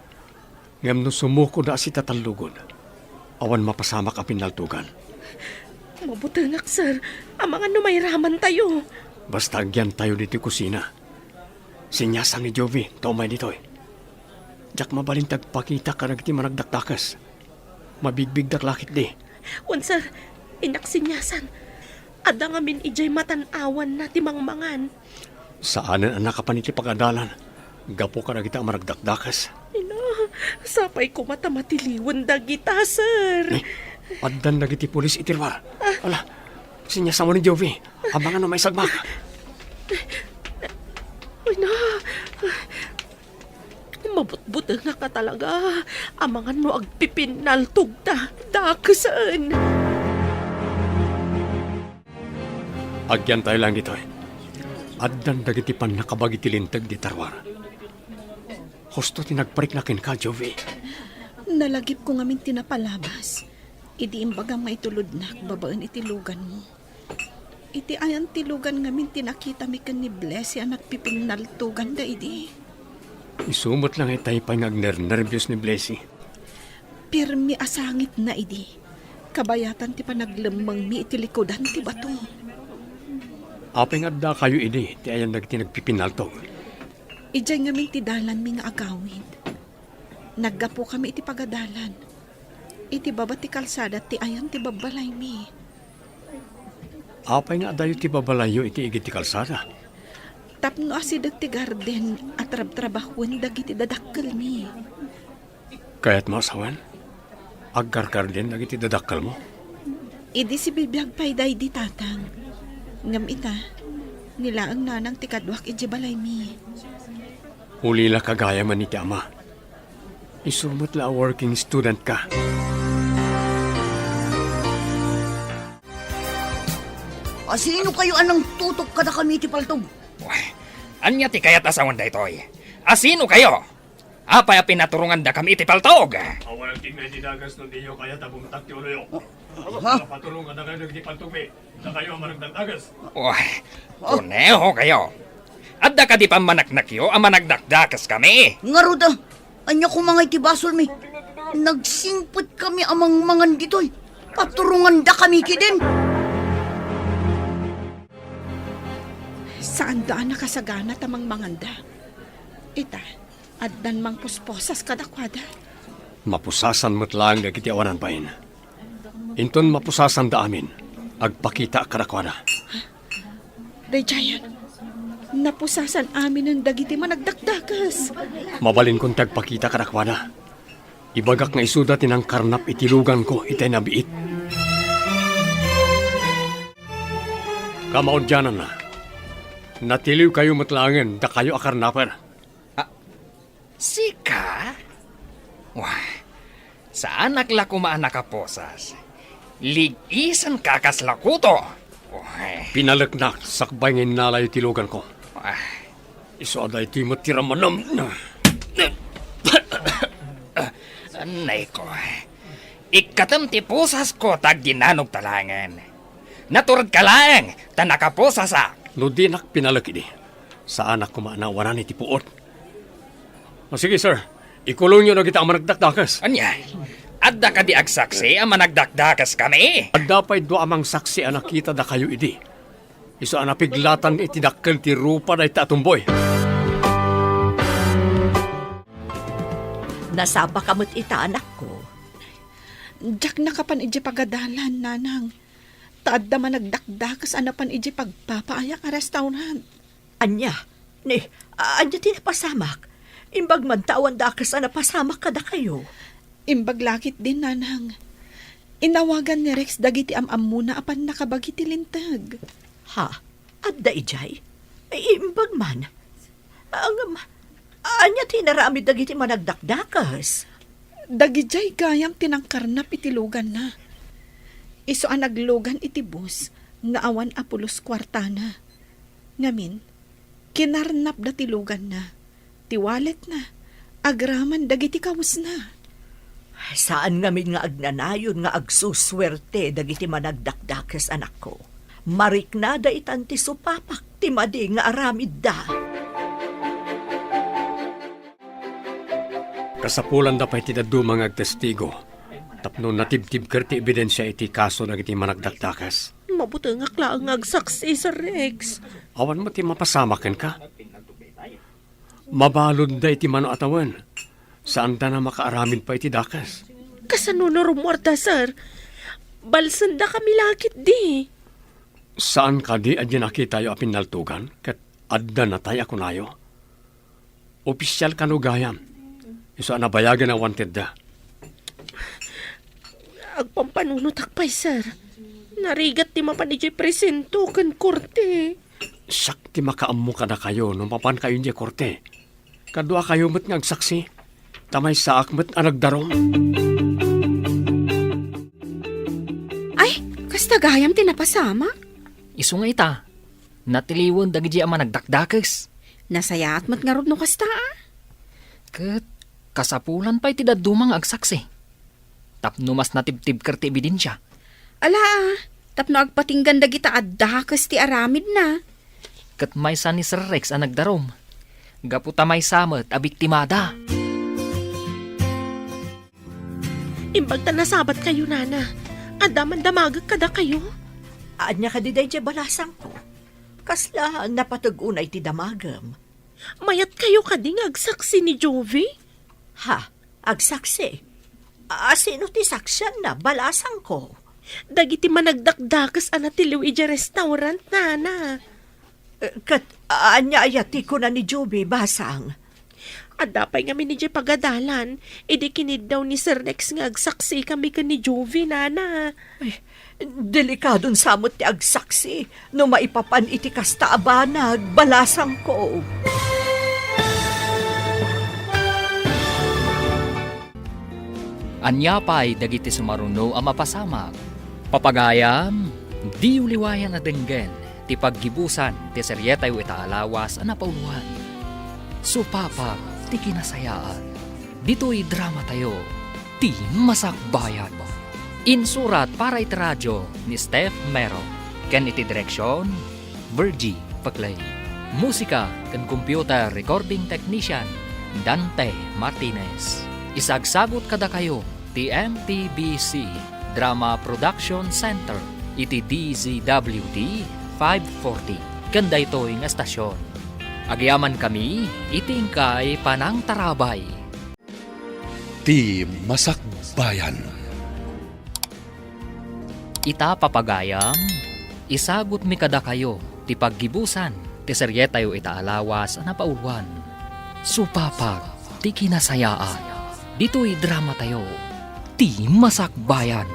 Ngem no sumukoda a sitatallugod, awan mapasamak a pinnaltogan. Mabutengak, sir. Amangan no mairamantayo. Basta agyantayo ditoy kusina. Sinyasan ni Jovi ta umay ditoy. Diak mabalin ti agpakita kadagiti managdakdakes. Mabigbigdak la ketdi. Wen, sir. Innak sinyasan. Adda ngamin idiay matan-awanna ti mangmangan. Saanen a nakapan iti pagadalan gapu kadagita a managdakdakes. Ina, sapay koma ta matiliwen dagita, sir. Eh, addan dagiti pulis iti lugar. Ah. Ala, sinyasan ni Jovi. Amangan no maisagmak. Ina, mabutbutengak a talaga. Amangan no agpipinnaltogda, dakesen. Agyantayo laeng ditoy. Addan dagiti pannakabagi ti linteg dita ruar. Husto ti nagparikna kenka, Jovi. Nalagipko ngamin ti napalabas idi imbagam nga itulodnak babaen iti luganmo. Iti ayan ti lugan ngamin ti nakitami ken ni Blessy a nagpipinnaltoganda idi. Isu met la nga itay pay nga agnernerbios ni Blessy. Pirmi a sangitna idi. Kabayatan ti panaglemmengmi iti likudan ti bato. Apay nga addakayo idi ti ayan dagiti nagpipinnaltog? Idiay ngamin ti dalanmi nga agawid. Naggapukami iti pagadalan. Iti baba ti kalsada ti ayan ti babbalaymi. Apay nga adayo ti babbalayyo iti igid ti kalsada? Tapno asideg ti garden a trabtrabahoen dagiti dadakkelmi. Kayatmo a sawen? Aggargarden dagiti dadakkelmo? Idi sibibiag pay daydi, Tatang. Ngem ita, ni laeng nanang ti kaduak idiay balaymi. Ulila ka gayam iti ama. Isu met la a working student ka. Asino kayo a nangtutok kadakami iti paltog? Uy, ania ti kayat a sawen daytoy? Asino kayo? Apay a pinaturongandakami iti paltog? Awan agtignay ti dagas no diyo kayat a bumtak ti uloyo. Ha? Paturongandakayo dagiti paltogmi. Dakayo a managdakdagas. Uy, kuneho kayo. Adda kadi pammanaknakyo a managdakdakeskami? Ngarud a, ania koma ngay ti basolmi? Nagsingpet kami a mangmangan ditoy. Paturongandakami ketdin. Saanda a nakasagana ta mangmanganda. Ita, addan mangpusposas kadakuada. Mapusasan met laeng dagiti awanan bain. Inton mapusasanda amin, agpakitaak kadakuada. Daydiayen, napusasan aminen dagiti managdakdakes. Mabalinkon ti agpakita kadakuada. Ibagak nga isuda ti nangkarnap iti luganko itay nabiit. Kamaudiananna, natiliwkayo met laengen dakayo a karnaper. Ah, sika? Wah, saanak la koma a nakaposas. Lig-isenka a kasla kuto. Wah. Pinaleknak sakbay nga innalayo ti luganko. Wah. Isu a daytoy met ti rammanam. Anay ko. Ikkatem ti pusasko ta agdinanog talaengen. Naturedka laeng ta nakapusasak. No dinak pinalek idi, saanak koma a nawanan iti puot. O sige, sir. Ikulongyo dagita a managdakdakes. Ania? Adda kadi agsaksi a managdakdakes kami? Adda pay dua a mangsaksi a nakita dakayo idi. Isu a napiglatan iti dakkel ti rupa dayta a tumboy. Nasapa ka met ita, anakko. Diak nakapan idiay pagadalan, nanang. Ta adda managdakdakes a napan idiay pagpapaayak a restaurant. Ania? Ni, ania ti napasamak? Imbag man ta awan dakes a napasamak kadakayo. Imbag la ketdin, nanang. Inawagan ni Rex dagiti am-ammona a pannakabagi ti linteg. Ha? Adda idiay? Imbag man. Ngem, ania ti inaramid dagiti managdakdakes? Dagidiay gayam ti nangkarnap iti luganna. Isu a naglugan iti bus nga awan a pulos kuartana. Ngamin, kinarnapda ti luganna, ti walletna, agraman dagiti kawesna. Saan ngamin nga agnanayon nga agsusuerte dagiti managdakdakes, anakko. Mariknada itan ti supapak ti madi nga aramidda. Kasapulanda pay ti dadduma nga agtestigo tapno natibtibker ti ebidensia iti kaso dagiti managdakdakes. Mabutengak laeng nga agsaksi, Sir Rex. Awan met ti mapasamak kenka. Mabaludda iti mano a tawen. Saanda a makaaramid pay iti dakes. Kasano no rummuarda, sir? Balsendakami la ketdi. Saan kadi a diay nakitayo a pinnaltogan ket adda natay a kunayo? Opisial kano gayam? Isu a nabayagen a wantedda. Agpampanunotak pay, sir. Narigat ti mapan idiay presinto ken korte. Siak ti makaammo kadakayo no mapankayo idiay korte. Kaduakayo met nga agsaksi, ta maysaak met a nagdarum. Ay, kasta gayam ti napasamak? Isu nga ita, natiliwen dagiti a managdakdakes. Nasayaat met ngarud no kasta, a? Ket kasapulan pay ti dadduma nga agsaksi. Tapno mas natibtibker ti ebidensia. Ala, a, tapno agpatinggan dagita a dakes ti aramidna. Ket maysa ni Sir Rex a nagdarum. Gapu ta maysa met a biktimada. Imbag ta nasabatkayo, nana. Adda man damagek kadakayo. Ania kadi daydiay balasangko? Kasla napateg unay ti damagem? Mayatkayo kadi nga agsaksi ni Jovie? Ha? Agsaksi? A, sino ti saksianna, balasangko? Dagiti managdakdakes a natiliw idiay restaurant, nana. Eh, ket ania aya ti kuna ni Jovie, basang? Adda pay ngamin idiay pagadalan, idi kiniddaw ni Sir Rex nga agsaksi kami ken ni Jovie, nana. Ay, delikadon sa met ti agsaksi no maipapan iti kasta a banag, balasangko. Ania pay dagiti sumaruno a mapasamak? Papagayam, diyo liwayan a denggen ti paggibusan ti serietayo ita a lawas a napauluan. Supapak ti kinasayaan. Ditoy dramatayo, Ti Masakbayan. Insurat para iti radio ni Steph Mero, ken iti direksion, Virgie Paclay. Musika ken computer recording technician, Dante Martinez. Isagsagut kadakayo ti M T B C Drama Production Center iti D Z W T five forty ken daytoy nga estasion. Agyamankami iti inkay panangtarabay. Ti Masakbayan. Ita, papagayam, isagutmi kadakayo ti paggibusan ti serietayo ita a lawas a napauluan, Supapak ti Kinasayaan, ditoy dramatayo, Ti Masakbayan.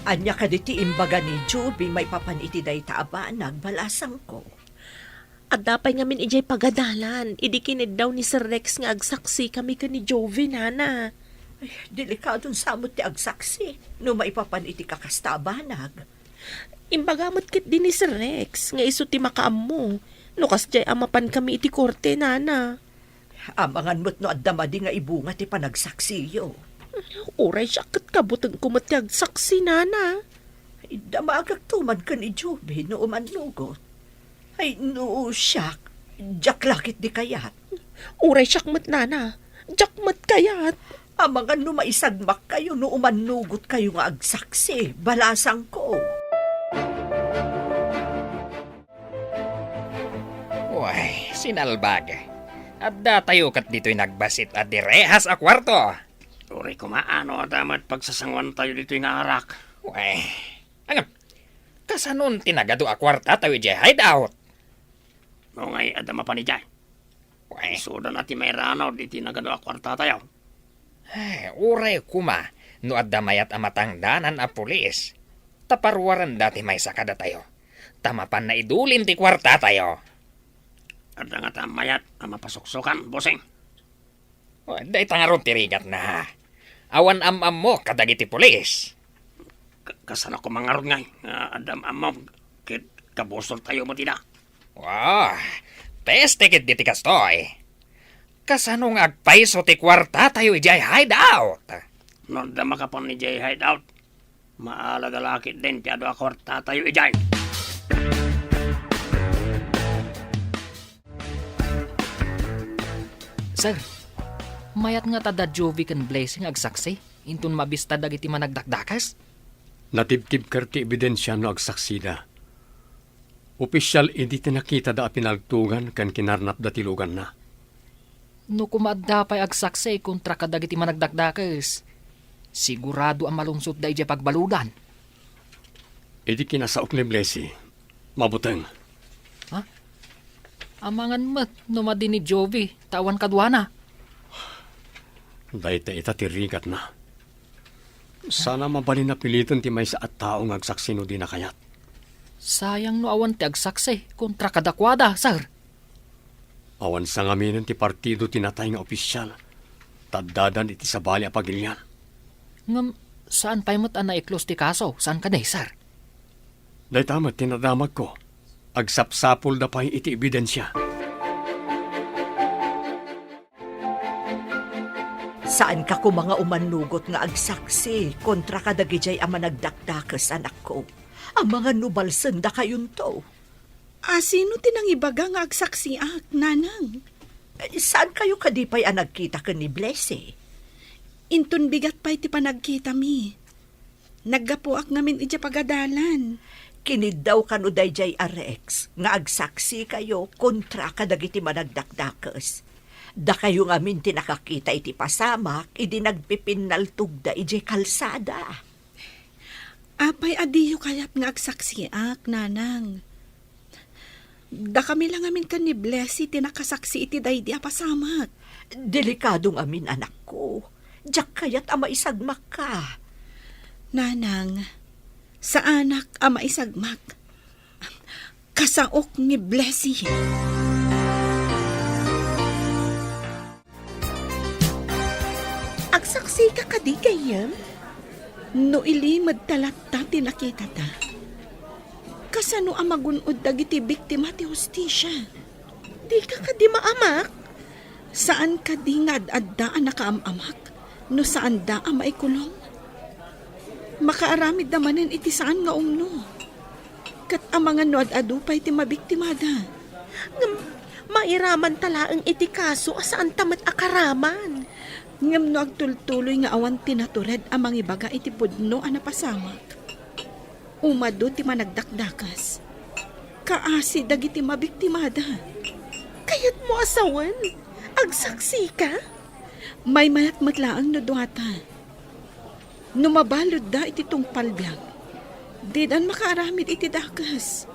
Ania kadi ti imbaga ni Jovie maipapan iti dayta a banag, balasangko? Adda pay ngamin idiay pagadalan idi kiniddaw ni Sir Rex nga agsaksi kami ken ni Jovie, nana. Ay, delikadon sa met ti agsaksi no maipapan iti kakasta a banag. Imbaga met ketdi ni Sir Rex nga isu ti makaammo no kasdiay a mapan kami iti korte, nana. Amangan met no adda madi nga ibunga ti panagsaksiyo. Uray siak ket kabutengko met ti agsaksi, nana. Ay, damagakto man ken ni Joby no umannugot. Ay, no siak, diak la ketdi kayat. Uray siak met, nana, diak met kayat. Amangan no maisagmakkayo no umannugotkayo nga agsaksi, balasangko. Uy, sinalbag. Addatayo ket ditoy nagbasit a direhas a kuarto. Uray koma no adda met pagsasangoantayo ditoy nga arak. Uy, ngem, kasanon ti nagadu a kuartatayo idiay hideout? Nungay adda mapan idiay. Uy. Isuda na ti mairanaw ditoy nagadu a kuartatayo. Ay, uray koma no adda mayat a matangdanan a pulis, ta paruarenda ti maysa kadatayo, ta mapan naidulim ti kuartatayo. Adda ngata mayat a mapasuksokan, bossing? O, dayta ngarud ti rigatna. Awan am-ammok kadagiti pulis. Ka-, kasano koma ngarud ngay nga adda am-ammom ket kabusortayo met ida? Wah, peste ketdi ti kastoy. Kasano nga agpayso ti kuartatayo idiay hideout? No adda makapan idiay hideout, maalag a la ketdin ti adu a kuartatayo idiay. Sir, mayat ngata da Jovi ken Blessing nga agsaksi inton mabista dagiti managdakdakes? Natibtibker ti ebidensia no agsaksida. Opisial idi ti nakitada a pinaltogan ken kinarnapda ti luganna. No koma adda pay agsaksi kontra kadagiti managdakdakes, sigurado a malungsotda idiay pagbaludan. Idi kinasaok ni Blessy, mabuteng. Ha? Amangan met no madi ni Jovi, ta awan kaduana. Dayta ita ti rigatna. Sana mabalin a piliten ti maysa a tao nga agsaksi no dina kayat. Sayang no awan ti agsaksi kontra kadakuada, sir. Awan sangaminen ti partido ti natay nga opisial, ta addadan iti sabali a pagilian. Ngem, saan pay met a naiklos ti kaso, saan kadi, sir? Dayta met ti nadamagko. Agsapsapulda pay iti ebidensia. Saanka koma nga umannugot nga agsaksi kontra kadagidiay a managdakdakes, anakko. Amangan no balsendakayonto. A, sino ti nangibaga nga agsaksiak, nanang? Eh, saankayo kadi pay a nagkita ken ni Blessy? Inton bigat pay ti panagkitami. Naggapuak ngamin idiay pagadalan. Kiniddaw kano daydiay a Rex nga agsaksikano kontra kadagiti managdakdakes. Dakayo ngamin ti nakakita iti pasamak idi nagpipinnaltogda idiay kalsada. Apay a diyo kayat nga agsaksiak, nanang? Dakami la ngamin ken ni Blessy ti nakasaksi iti daydi a pasamak. Delikado ngamin, anakko. Diak kayat a maisagmakka. Nanang, saanak a maisagmak. Kasaok ni Blessy. Agsaksika kadi, gayyem? No ilimedta latta ti nakitata, kasano a magun-od dagiti biktima ti hustisia? Dika kadi maamak? Saan kadi nga ad-adda a nakaam-amak no saanda a maikulong? Makaaramidda manen iti saan nga umno. Ket amangan no ad-adu pay ti mabiktimada. Ngem mairamanta laeng iti kaso a saanta met a karaman. Ngem no agtultuloy nga awan ti natured a mangibaga iti pudno a napasamak, umadu ti managdakdakas. Kaasi dagiti mabiktimada. Kayatmo a sawen? Agsaksika? Maymayat met laeng no duata. No mabaludda iti tungpal biag, didan makaaramid iti dakes.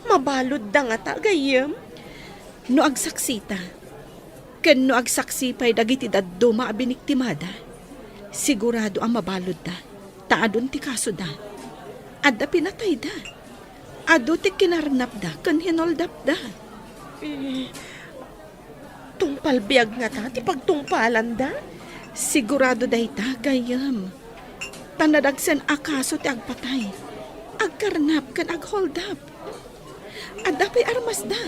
Mabaludda ngata, gayyem? No agsaksita, ken no agsaksi pay dagiti dadduma a biniktimada, sigurado a mabaludda, ta adun ti kasoda. Adda pinatayda. Adu ti kinarnapda ken hinoldapda. Eh, tungpal biag ngata ti pagtungpalanda? Sigurado dayta, gayyem. Ta nadagsen a kaso ti agpatay, agkarnap ken agholdap. Adda pay armasda.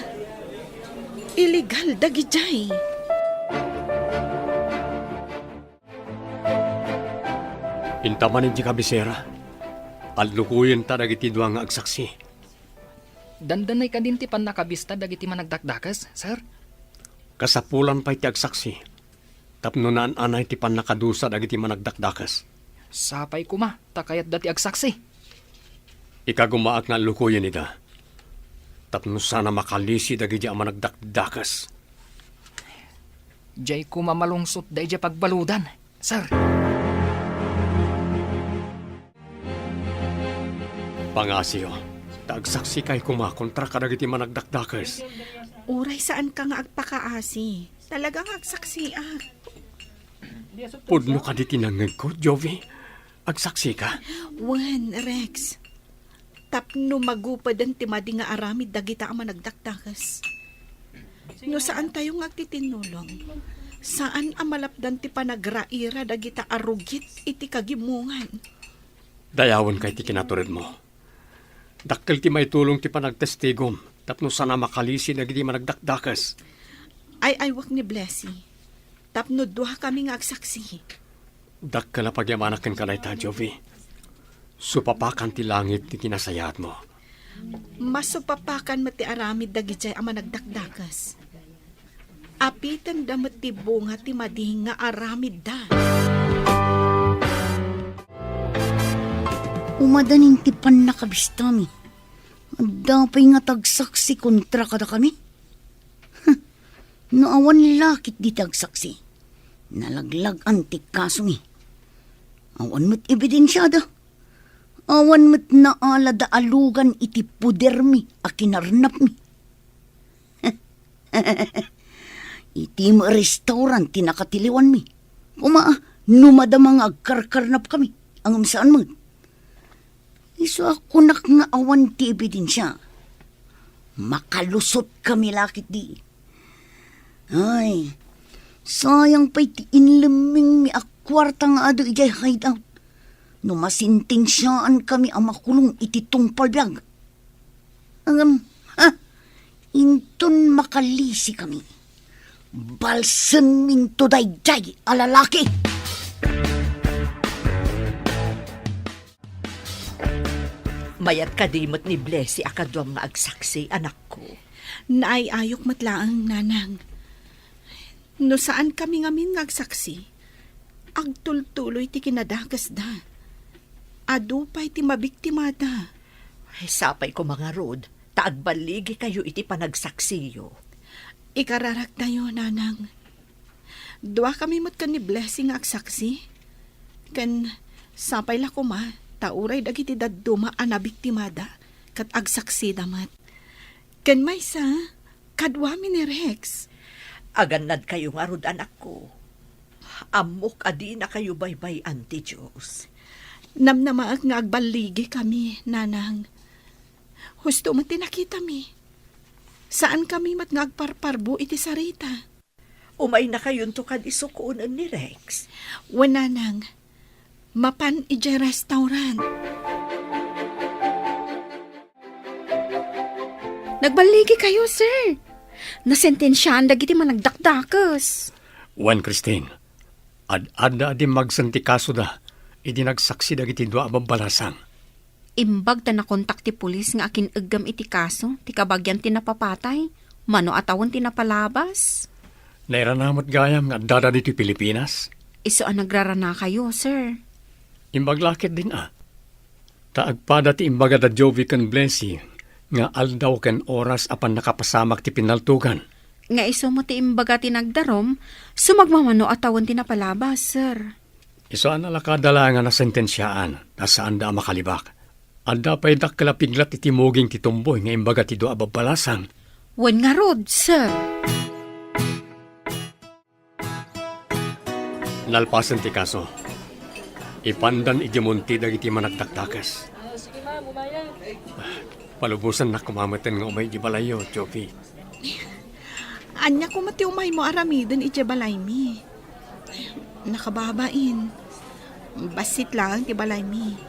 Illegal dagidiay. Inta man idiay kabisera, allukoyenta dagiti dua nga agsaksi. Dandanay kadin ti pannakabista dagiti managdakdakes, sir? Kasapulan pay ti agsaksi tapno naan-anay ti pannakadusa dagiti managdakdakes. Sapay koma ta kayatda ti agsaksi. Ikagumaak nga allukoyen ida tapno sana makalisi dagiti a managdakdakes. Diay koma malungsotda idiay pagbaludan, sir. Pangasiyo, ta agsaksikay koma kontra kadagiti managdakdakes. Uray saanka nga agpakaasi, talaga nga agsaksiak. Pudno kadi ti nangngegko, Jovi? Agsaksika? Wen, Rex. Tapno magupeden ti madi nga aramid dagita a managdakdakes. No saantayo nga agtitinnulong, saan a malapdan ti panagraira dagita a rugit iti kagimongan. Dayawenka iti kinaturedmo. Dakkel ti maitulong ti panagtestigom tapno sana makalisi dagiti managdakdakes. Ay-aywak ni Blessy, tapno duakami nga agsaksi. Dakkel a pagyamanak kenka dayta, Jovi. Supapakan ti langit ti kinasayaatmo. Masupapakan met ti aramid dagidiay a managdakdakes. Apitenda met ti bunga ti madi nga aramidda. Umadanin ti pannakabistami. Adda pay nga tagsaksi kontra kadakami? Huh, no awan la ketdi ti agsaksi, nalaglag-an ti kasomi. Awan met ebidensiada. Awan met naalada a lugan iti podermi a kinarnapmi. Iti restaurant ti nakatiliwanmi. Koma, no madama nga agkarkarnapkami, ngem saan met. Isu a kunak nga awan ti ebidensia. Makalusotkami la ketdi. Ay, sayang pay ti inlemmingmi a kuarta nga adu idiay hideout. No masentensiaankami a makulong iti tungpal biag. Ngem, ha? Inton makalisikami, balsenminto daydiay a lalaki. Mayat kadi met ni Blessy a kaduam nga agsaksi, anakko? Naay-ayok met laeng, nanang. No saankami ngamin nga agsaksi, agtultuloy ti kinadakesda. Adu pay ti mabiktimada. Ay, sapay koma ngarud, ta agballigikayo iti panagsaksiyo. Ikararaktayo, nanang. Duakami met ken ni Blessy nga agsaksi. Ken sapay la koma, ta uray dagiti dadduma a nabiktimada, ket agsaksida met. Ken maysa, kaduami ni Rex. Agannadkayo ngarud, anakko. Ammok a dinakayo baybay-an ti Dios. Namnamaek nga agballigikami, nanang. Husto met ti nakitami. Saankami met nga agparparbo iti sarita. Umaynakayonto kadi sukonen ni Rex? Wen, nanang. Mapan idiay restaurant. Nagballigikayo, sir. Nasentensiaan dagiti managdakdakes. Wen, Christine, ad-adda a dimmagsen ti kasoda idi nagsaksi dagiti dua a babbalasang. Imbag ta nakontak ti pulis nga akin-eggem iti kaso ti kabagian ti napapatay, mano a tawen ti napalabas. Nairana met gayam nga addada ditoy Pilipinas? Isu a nagraranakayo, sir. Imbag la ketdin a. Ta agpada ti imbaga da Jovi ken Blessy nga aldaw ken oras a pannakapasamak ti pinaltogan. Nga isu met ti imbaga ti nagdarum, sumagmamano a tawen ti napalabas, sir. Isu a nalakada la nga nasentensiaan, ta saanda a makalibak. Adda pay dakkel a piglat iti muging ti tumboy nga imbaga ti dua a babbalasang. Wen ngarud, sir. Nalpasen ti kaso. Ipandan idiay monte dagiti managdakdakes. Palubosannak koma meten nga umay idiay balayyo, Jovi. Ania koma ti umaymo aramiden idiay balaymi? Nakababain. Bassit laeng ti balaymi.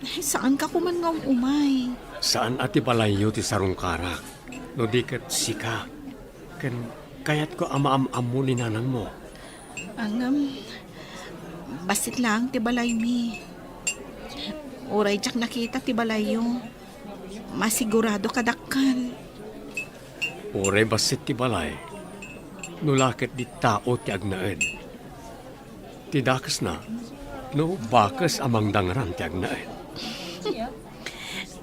Saanka koman nga um-umay. Saan a ti balayyo ti sarungkarak, no di ket sika. Ken kayatko a maam-ammo ni nanangmo. Ngem, Bassit laeng ti balaymi. Uray diak nakita ti balayyo, masigurado kadakkel. Uray bassit ti balay, no la ket di tao ti agnaed. Ti dakesna, no bakes a mangdangran ti agnaed.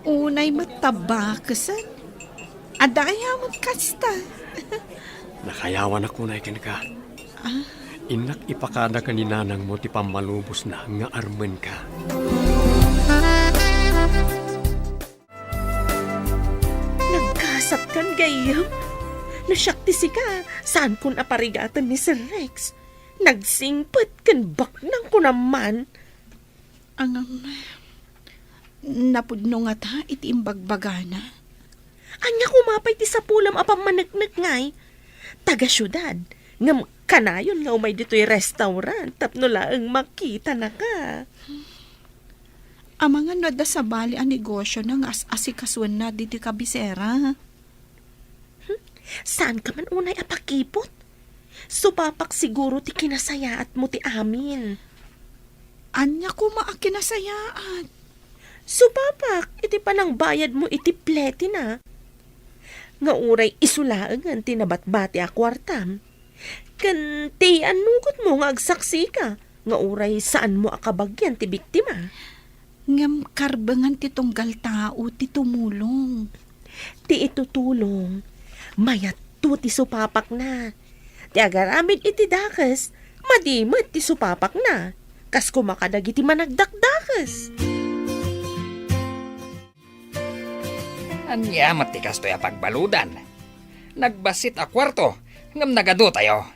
Unay met ta bakesen. Adda aya met kasta? Nakayawanak unay kenka. Ah? Innak ipakada ken ni nanangmo ti pammalubosna nga armenka. Nagkasatkan gayyem? No siak ti sika, saankon a parigaten ni Sir Rex. Nagsingpet ken baknang kunam man. Ngem, napudno ngata iti imbagbagana? Ania koma pay ti sapulem a pammaneknek ngay? Taga-siudad, ngem kanayon nga umay ditoy restaurant tapno laeng makitanaka. Amangan no adda sabali a negosiona nga as-asikasuenna ditoy kabisera. Hmm? Saanka man unay a pakipot? Supapak siguro ti kinasayaatmo ti amin. Ania koma a kinasayaat? Supapak iti panangbayadmo iti pletina. Nga uray isu laengen ti nabatbati a kuartam. Ken ti annugotmo nga agsaksika, nga uray saanmo a kabagian ti biktima. Ngem karbengan ti tunggal tao ti tumulong. Ti itutulong, mayatto ti supapakna. Ti agaramid iti dakes, madi met ti supapakna. Kas koma kadagiti managdakdakes. Ania met ti kastoy a pagbaludan? Nagbassit a kuarto, ngem nagadotayo.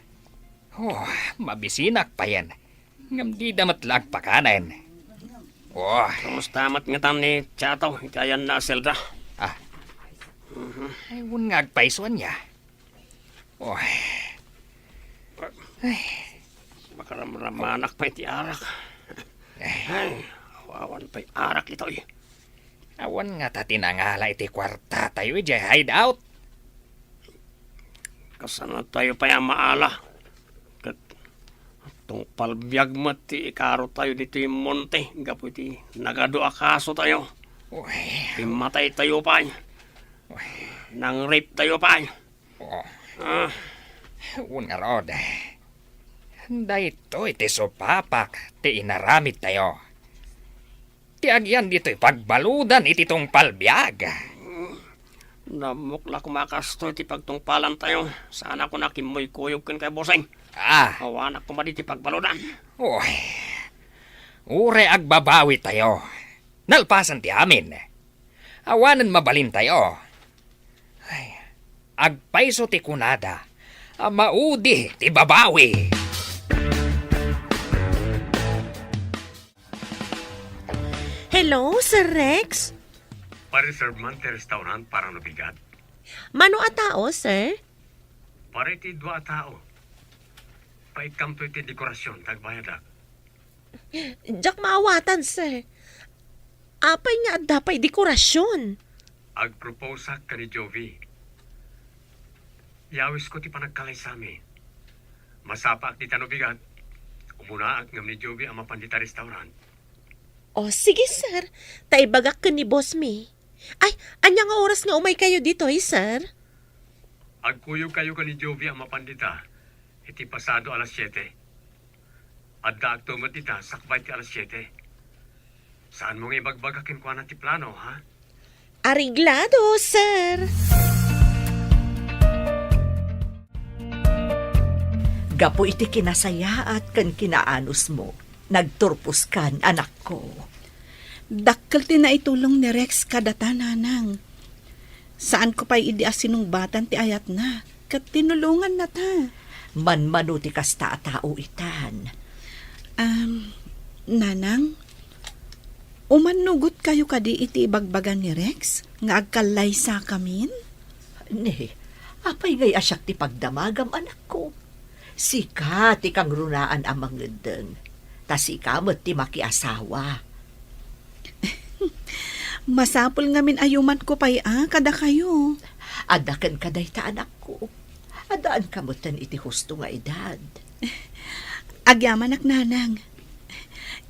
Oh, mabisinak payen. Ngem dida met la agpakanen. Oh. Kamusta met ngatan ni Chato iti ayanna a selda? Ah. Mhm. Ay, wen nga agpayso ania. Oh. Ay. Makaramramanak pay ti arak. Ay. Ay, awan pay arak itoy. Awan ngata ti nangala iti kuartatayo idiay hideout. Kasanatayo pay a maala. Ket tungpal biag met ti ikarotayo ditoy monte gapu iti nagadu a kasotayo. Uy. Pimmataytayo pay. Uy. Nang-rape tayo pay. Oh. Ah. Wen ngarud, daytoy ti supapak ti inaramidtayo. Ti agyan ditoy pagbaludan iti tungpal biag. Nammok la koma kastoy ti pagtungpalantayo. Saanak a kimmuykoyog kenka, bossing. Ah. Awanak koma ditoy pagbaludan. Uy. Uray agbabawitayo. Nalpasan ti amin. Awanen mabalintayo. Ay, agpayso ti kunada a maudi ti babawi. Hello, Sir Rex? Pa-reserve man ti restaurant para no bigat. Mano a tao, sir? Para iti dua a tao. Paikkamto iti dekorasyon, ta agbayadak. Diak maawatan, sir. Apay nga adda pay dekorasyon? Agproposeak ken ni Jovi. Yawisko ti panagkalaysami. Masapaak dita no bigat. Umunaak ngem ni Jovi a mapan dita restaurant. O, sige, sir. Ta ibagak ken ni boss mi. Ay, ania nga oras nga umaykayo ditoy, sir? Agkuyogkayo ken ni Jovi a mapan dita iti pasado alas siete. Addaakto met dita sakbay ti alas siete. Saanmo nga ibagbaga kenkuana ti plano, ha? Areglado, sir. Gapu iti kinasayaat ken kinaanusmo, nagturposkan, anakko. Dakkel ti naitulong ni Rex kadata, nanang. Saanko pay idi a sinungbatan ti ayatna, ket tinulongannata. Manmano ti kasta a tao itan. Am, nanang, umannugotkayo kadi iti ibagbaga ni Rex nga agkallaysakamin? Ne, apay ngay a siak ti pagdamagam, anakko? Sika ti kangrunaan a mangeddeng, ta sika met ti makiasawa. Masapul ngamin a yumanko pay a kadakayo. Adda kenka dayta, anakko. Addaanka metten iti husto nga edad. Agyamanak, nanang.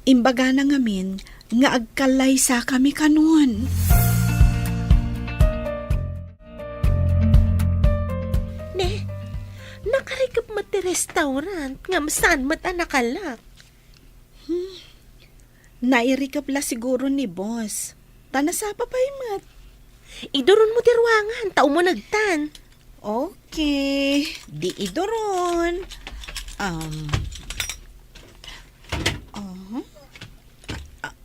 Imbagana ngamin nga agkallaysakami kanon. Ne, nakarikep met ti restaurant ngem saan met a nakalak. Hmm. Nairikep la siguro ni boss. Ta nasapa pay met. Iduron mo ti ruangan, ta umunegtan. Okay, di iduron. Um, uh-huh. Ah,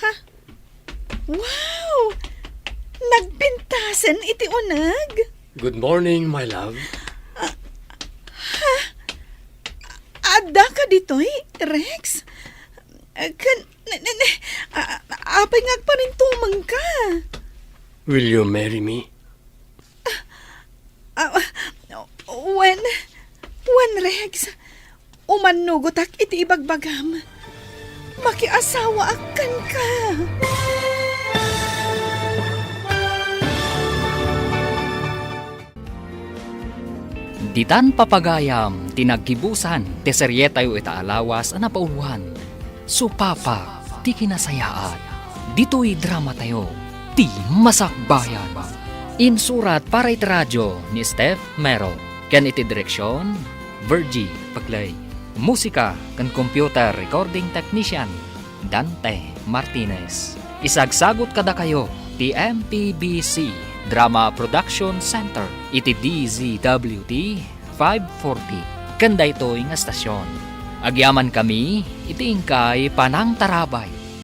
ha? Wow! Nagpintasen iti uneg? Good morning, my love. Ah, ha? Adda ka ditoy, Rex? Kan, ne, ne, ne, a-, apay nga agparintumeng ka? Will you marry me? Ah, wen, wen, Rex, umannugotak iti ibagbagam. Makiasawaak kenka. Ditan papagayam ti naggibusan ti serietayo ita a lawas a napauluan, Supapa ti Kinasayaat. Ditoy dramatayo, Ti Masakbayan. Insurat para iti radio ni Steph Mero, ken iti direksion, Virgie Paclay. Musika ken computer recording technician, Dante Martinez. Isagsagut kadakayo ti M P B C Drama Production Center iti D Z W T five forty ken daytoy nga estasion. Agyamankami iti inkay panangtarabay